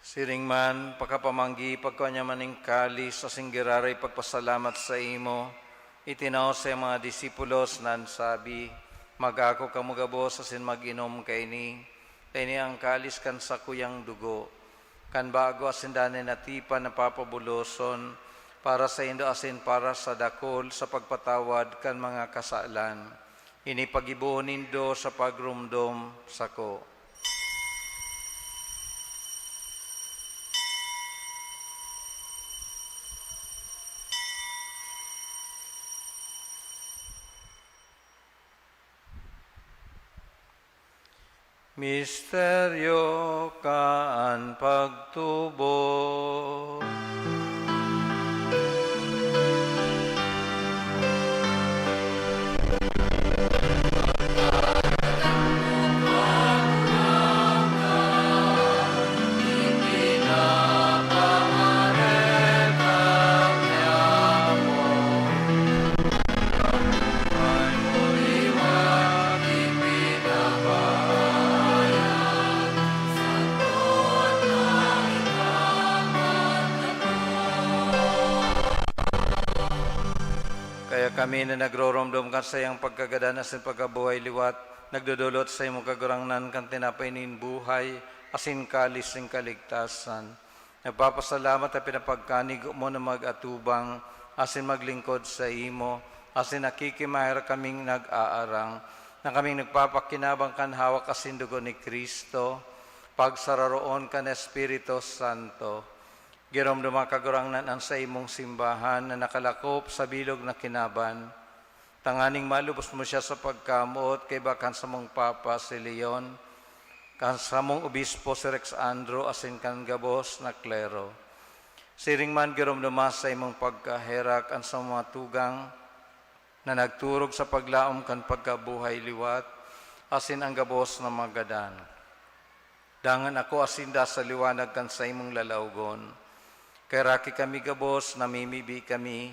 Siring man, pakapamanggi, pagkua niya man nin kalis asin giraray pagpasalamat saimo, itinao sa mga disipulos na an sabi, "Mag-ako kamo gabos asin mag-inom kaini, ta ini an kalis kan sakuyang dugo, kan bago asin danay na tipan na papabuloson para saindo asin para sa dakul sa pagpatawad kan mga kasalan. Ini paggibohon nindo sa pagromdom sako. Misteryo kan pagtubod. Kaya kami na nagroromdom kan saiyang pagkagadan asin pagkabuhay liwat, nagdodolot sa imo, Kagurangnan, kan tinapay nin buhay asin kalis nin kaligtasan. Nagpapasalamat ta pinapagkanigo mo na mag-atubang asin maglingkod saimo, asin nakikimaherak kaming nag-aarang, na kaming nagpapakinabang kan hawak asin dugo ni Cristo, pagsararoon kan Espiritu Santo. Giromdoma, Kagurangnan, an saimong simbahan na nakalakop sa bilog na kinaban, tanganing malubos mo siya sa pagkamoot kaiba kan samong Papa si Leon, kan samong Obispo si Rex Andro, asin kan gabos na klero. Siring man, giromdoma sa imong pagkaherak an sa mga tugang na nagturog sa paglaom kan pagkabuhay liwat, asin an gabos na magadan. Dangan ako asinda sa liwanag kan saimong lalawgon. Kaheraki kami gabos, namimibi kami,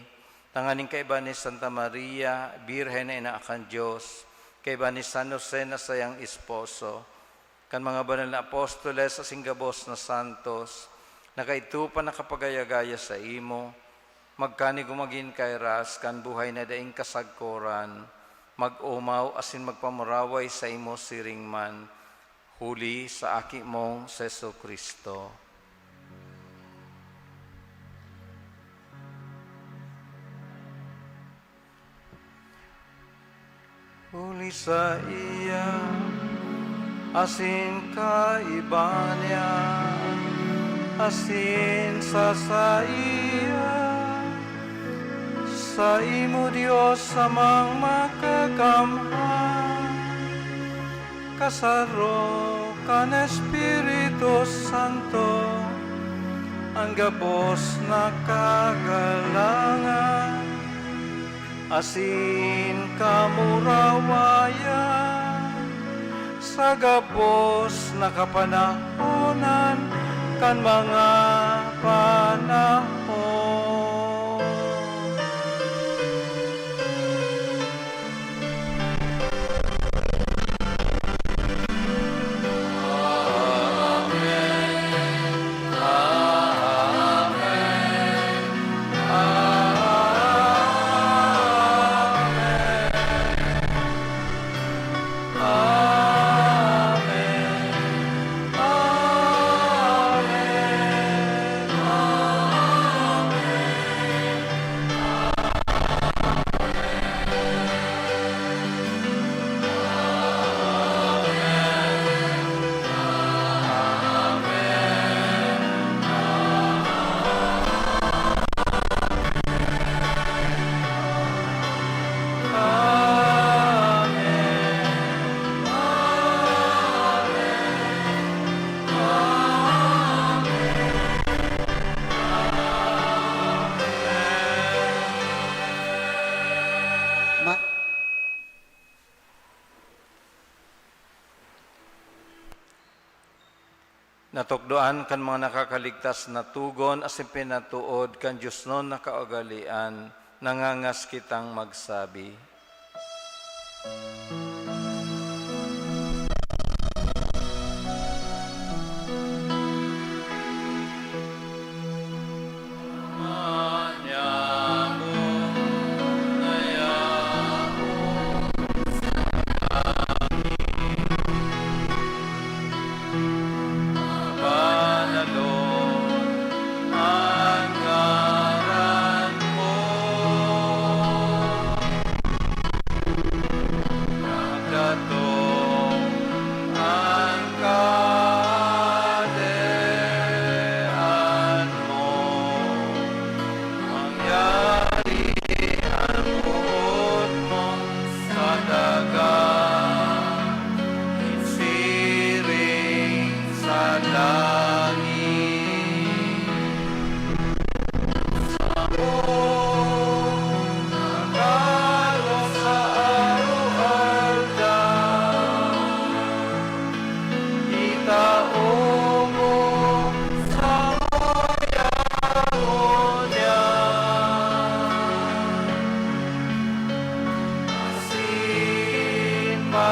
tanganing kaiba ni Santa Maria, Birhen na ina kan Dios, kaiba ni San Jose na sayang esposo, kan mga banal na apostoles asin gabos na santos, na kaidto pa nakapagaya-gaya saimo, magkanigo magin kairas kan buhay na daing kasagkoran, mag-omaw asin magpamuraway saimo siring man, huli sa Aki mong si Jesu-Cristo. Huli saiya, asin kaiba niya, asin sa saiya, saimo, Dios Amang Makakamhan, kasaro kan Espiritu Santo, an gabos na kagalangan asin kamurawayan sa gabos na kapanahonan kan mga panahon. Ma- Natukdoan kan mga nakakaligtas na tugon asin pinatuod kan diosnon na kaugalean, nangangas kitang magsabi.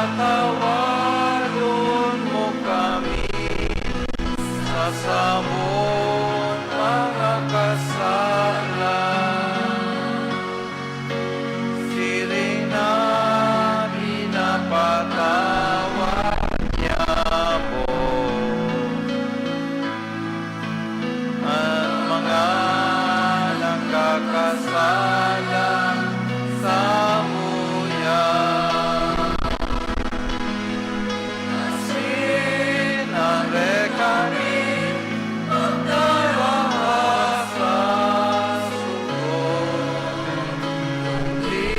Tawadon mo kami sa samong mga kasalan, siring na pinapatawad niamo an mga nagkakasala samuya. Asin dai kami pagdaraha sa suko, kundi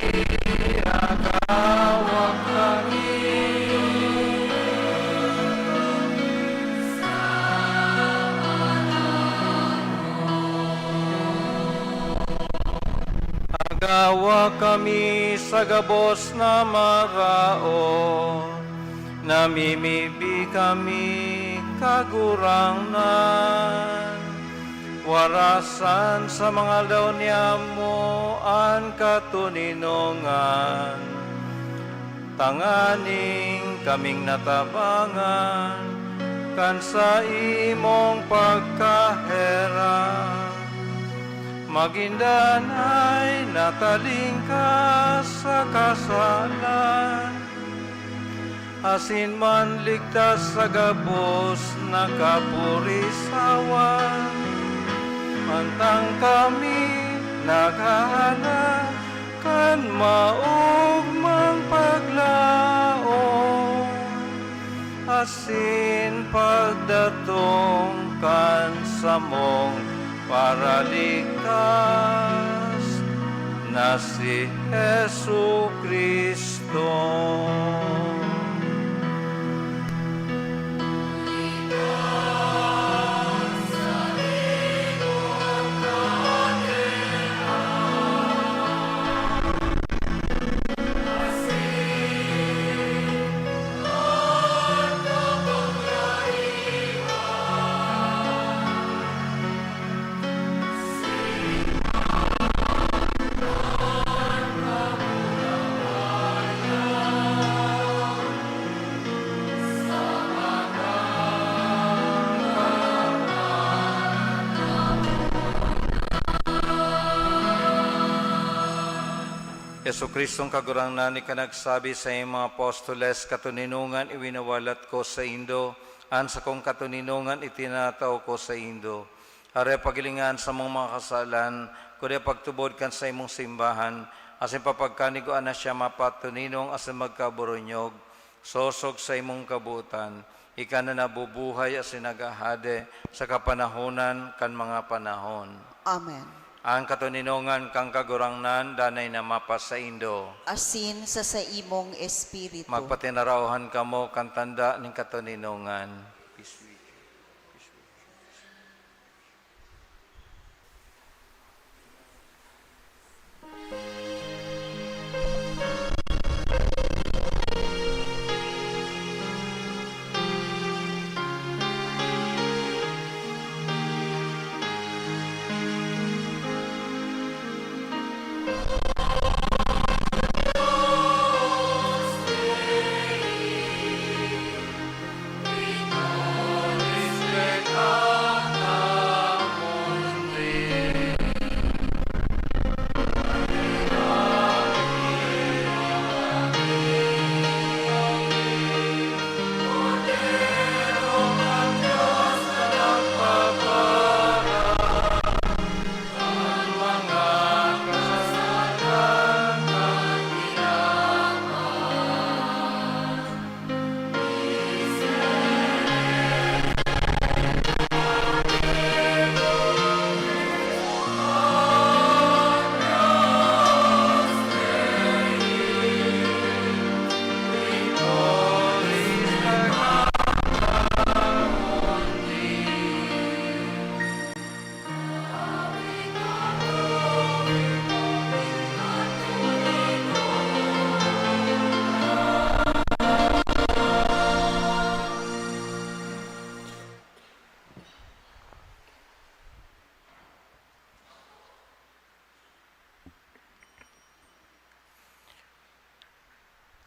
agawa kami sa panahon. Agawa kami sa gabos na maraot, namimibi kami, Kagurangnan. Warasan sa mga aldaw niamo an katoninongan, tanganing kaming natabangan kan saimong pagkaherak, magin danay na talingkas sa kasalan, asin manligtas sa gabos na kapurisawan, mantang kami naghahalat kan maogmang paglaom asin pagdatong kan samong Paraligtas na si Jesu-Cristo. Jesu-Cristong Kagurangnan, ika nagsabi sa iyong mga apostoles, "Katoninongan iwinawalat ko saindo, an sakong katoninongan itinatao ko saindo." Hare, paghilinga an samong mga kasalan, kundi pagtubod kan saimong simbahan, asin papagkanigwaan na siya mapatoninong asin magkaboronyog, sosog sa imong kabotan, ika na nabubuhay asin naghahade sa kapanahonan kan mga panahon. Amen. An katoninongan kan Kagurangnan danay na mapasaindo. Asin sa saimong espiritu. Magpatinarauhan kamo kan tanda nin katoninongan.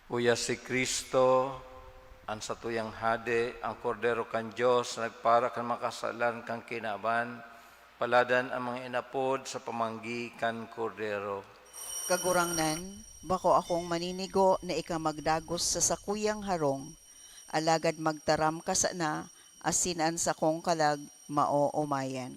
Uya si Cristo, an satuyang Hade, an Kordero kan Dios na nagpara kan mga kasalan kan kinaban, paladan an mga inapod sa pamanggi kan Kordero. Kagurangnan, bako akong maninigo na ika magdagos sa sakuyang harong, alagad magtaram ka sana, asin an sakong kalag maoomayan.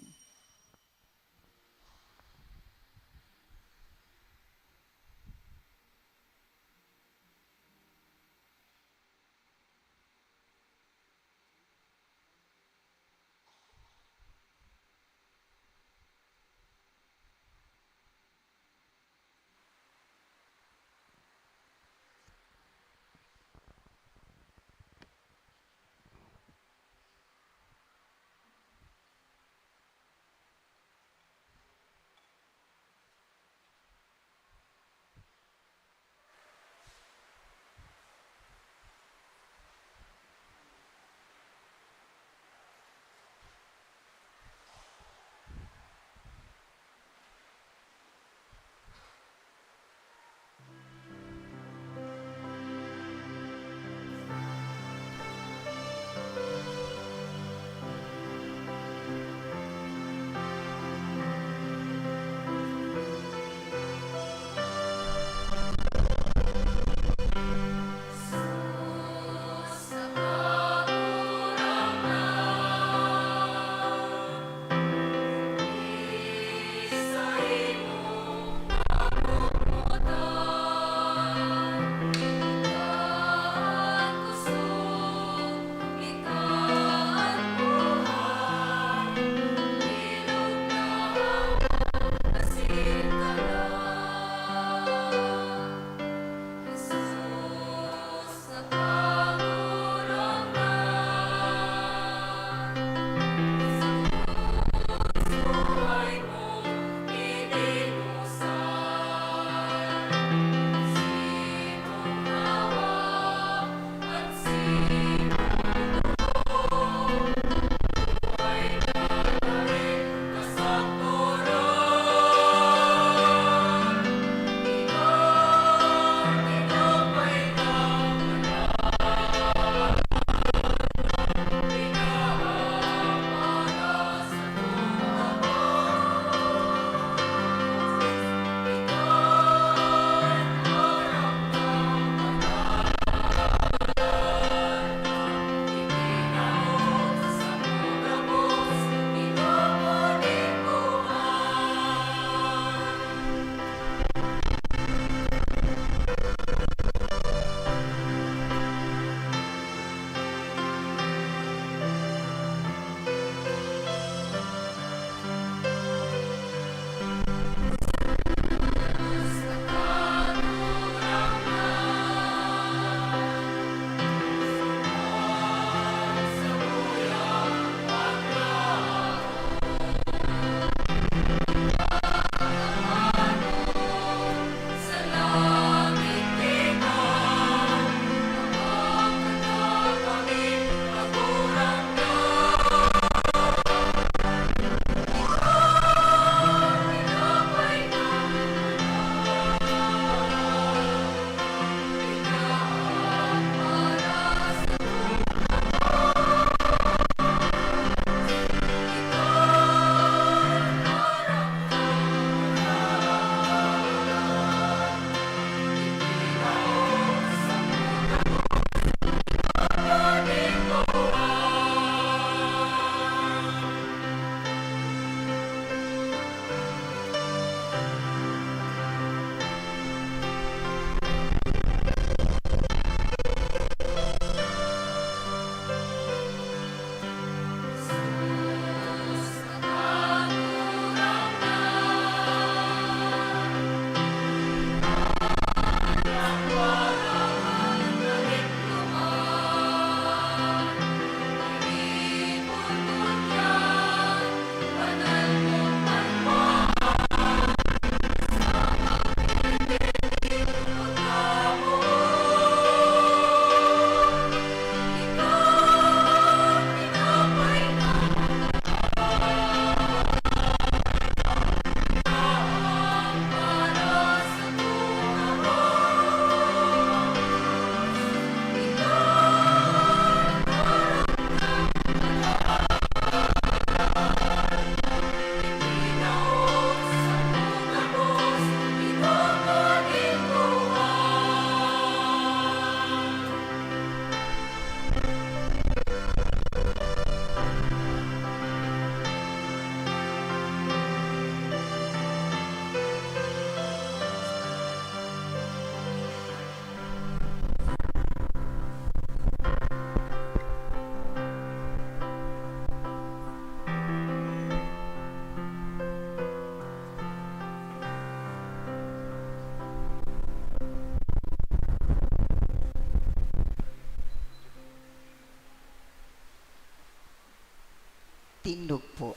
Tindog po.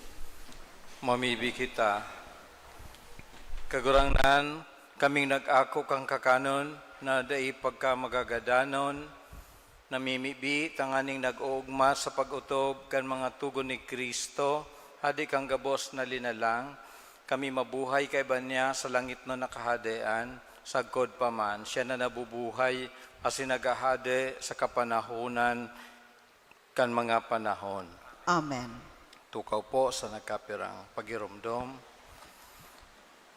Mamibi kita. Kagurangnan, kaming nag-ako kan kakanon na dai pagkamagagadanon, namimibi tanganing nag-oogma sa pag-otob kan mga togon ni Cristo, hadi kan gabos na linalang, kami mabuhay kaiba niya sa langitnon na kahadean, sagkod pa man siya na nabubuhay asin naghahade sa kapanahonan kan mga panahon. Amen. Tukaw po sa nagkapirang pagiromdom.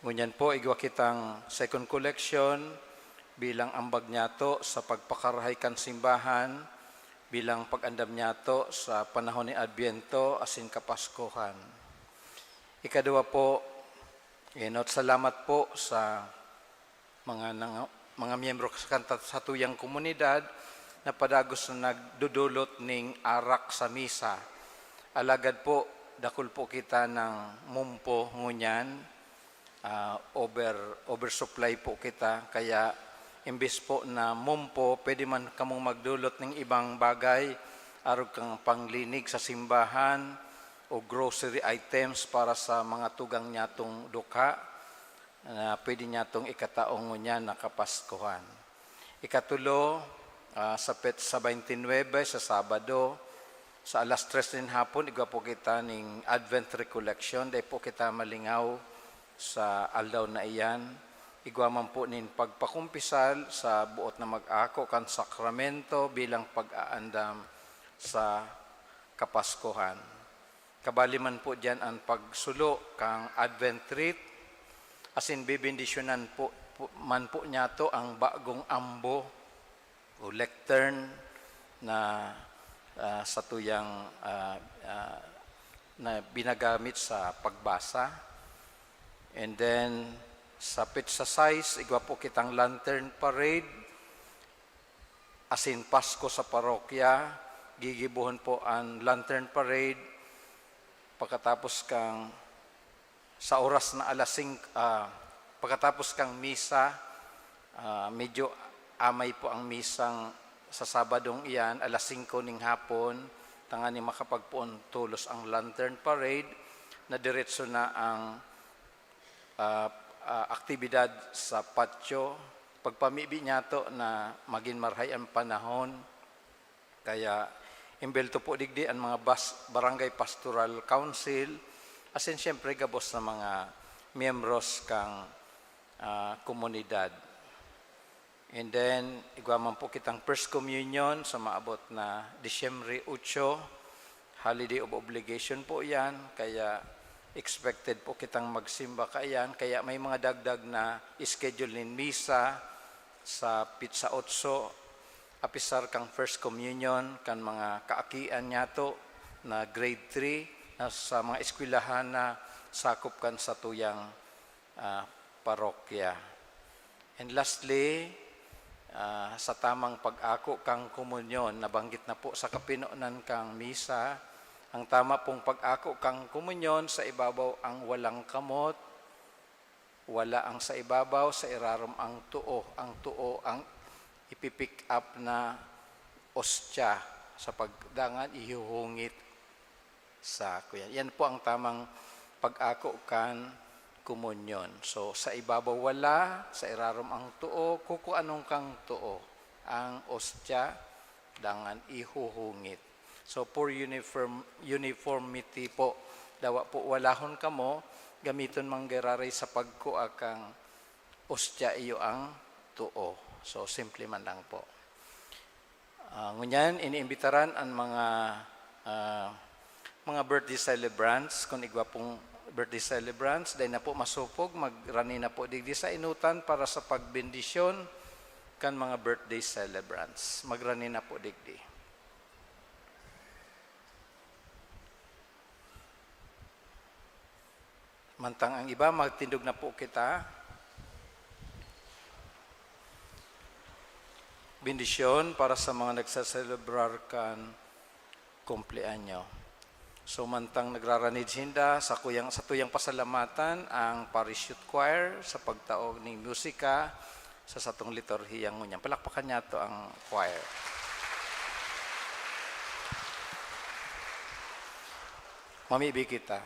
Ngunyan po, igwa kitang second collection bilang ambag niyato sa pagpakarahay kan simbahan, bilang pag-andam niyato sa panahon ni Adbyento asin Kapaskuhan. Ikaduwa po, enot, salamat po sa mga nanga-, mga miyembro sa kanta-, sa tuyang komunidad na padagos na nagdodolot ning arak sa misa. Alagad po, dakul po kita ng mumpo ngunyan, ah, over, oversupply po kita, kaya imbes po na mumpo, pwede man kamong magdolot ning ibang bagay, arog kang panglinig sa simbahan o grocery items para sa mga tugang nyatong dukha na pwede nyatong ikataong ngunyan na Kapaskuhan. Ikatulo, ah, sa petsa twenty-nine, sa Sabado, sa alas tres nin hapon, igwa po kita ning Advent Recollection. Dai po kita malingaw sa aldaw na iyan. Igwa man po nin pagpakumpisal sa boot na mag-ako kan sakramento bilang pag-aandam sa Kapaskuhan. Kabali man po diyan an pagsulo kan Advent wreath, asin bebendisyonan po, po, man po niyato ang bagong ambo o lectern na, ah, satuyang, ah, ah, na binagamit sa pagbasa. And then, sa petsa sais, igwa po kitang lantern parade. Asin Pasko sa parokya, gigibohon po an lantern parade pagkatapos kang, sa oras na alas singko, ah, pagkatapos kang misa, ah, medyo amay po ang misang sa Sabadong iyan, alas singko ning hapon, tanganing makapagpoon tolos ang lantern parade, na diretso na ang ah, ah, aktibidad sa patio, pagpamibi niyato na magin marahay an panahon. Kaya, imbelto po digdi an mga bas-, Barangay Pastoral Council, asin siyempre gabos na mga miyembros kang, ah, komunidad. And then, igwa man po kitang First Communion sa maabot na Disyembre otso. Holiday of obligation po iyan, kaya expected po kitang magsimba kaiyan. Kaya may mga dagdag na schedule nin misa sa petsa otso, apisar kan First Communion kan mga kaakian niyato na grade three na sa mga eskwelahan na sakop kan satuyang ah, parokya. And lastly, ah, sa tamang pag-ako kan komunyon, nabanggit na po sa kapinonan kan misa, ang tama pong pag-ako kan komunyon sa ibabaw ang walang kamot, wala ang sa ibabaw, sa irarom ang too. Ang too ang ipi-pick up na ostya sa pagdangan ihuhungit sa kuyan. Yan po ang tamang pag-ako kan komunyon. So, sa ibabaw wala, sa irarom ang too, kukuanon kang too, ang ostya, dangan ihuhungit. So, for uniform, uniformity po, dawa po walahon kamo, gamiton man giraray sa pagkua kang ostya iyo ang too. So, simple man lang po. Ah, ngunyan, iniimbitaran an mga, ah, mga birthday celebrants. Kun igwa pong birthday celebrants, dai na po masupog, magrani na po digdi sa inutan para sa pagbendisyon kan mga birthday celebrants. Magrani na po digdi. Mantang ang iba, magtindog na po kita. Bendisyon para sa mga nagsaselebrar kan kumpleanyo. So, mantang nagrarani sinda, sa kuyang, sa tuyang pasalamatan ang Parish Youth Choir sa pagtao ning musika sa satong liturhiya ngunyan. Palakpakan niyato ang choir. Mamibi kita.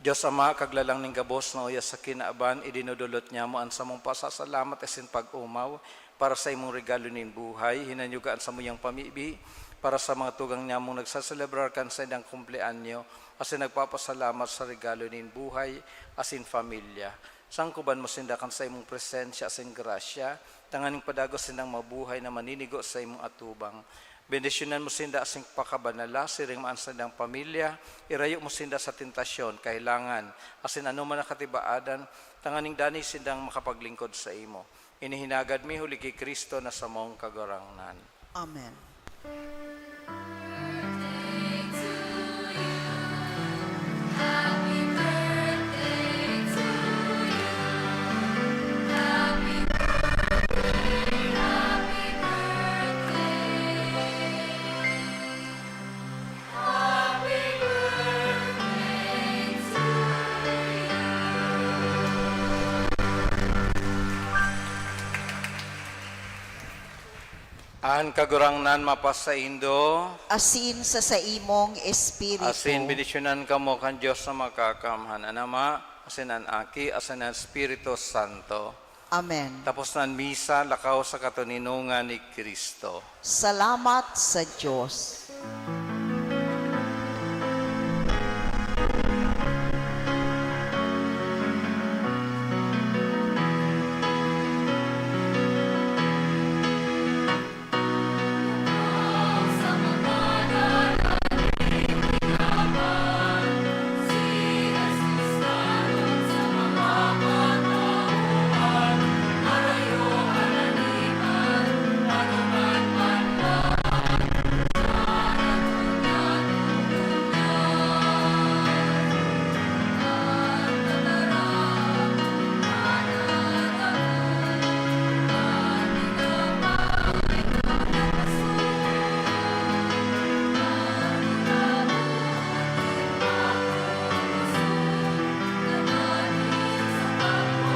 Dios Ama, kaglalang nin gabos na uya sa kinaban, idinodolot niamo an samong pasasalamat asin pag-omaw para sa imong regalo nin buhay. Hinanyuga an samuyang pamibi para sa mga tugang niamong nagsaselebrar kan saindang kumpleanyo asin nagpapasalamat sa regalo nin buhay asin pamilya. Sangkuban mo sinda kan saimong presensya asin grasya, tanganing padagos sindang mabuhay na maninigo sa imong atubang. Bendisyonan mo sinda asin pakabanala, siring man an saindang pamilya, irayo mo sinda sa tentasyon, kahelangan, asin anoman na katibaadan, tanganing danay sindang makapaglingkod saimo. Ini hinagad mi huli ki Cristo na samong Kagurangnan. Amen. An Kagurangnan mapasaindo. Asin sa saimong espiritu. Asin bendisyonan kamo kan Dios na Makakamhan, an Ama, asin an Aki, asin an Espiritu Santo. Amen. Tapos na an misa, lakaw sa katoninongan ni Cristo. Salamat sa Dios.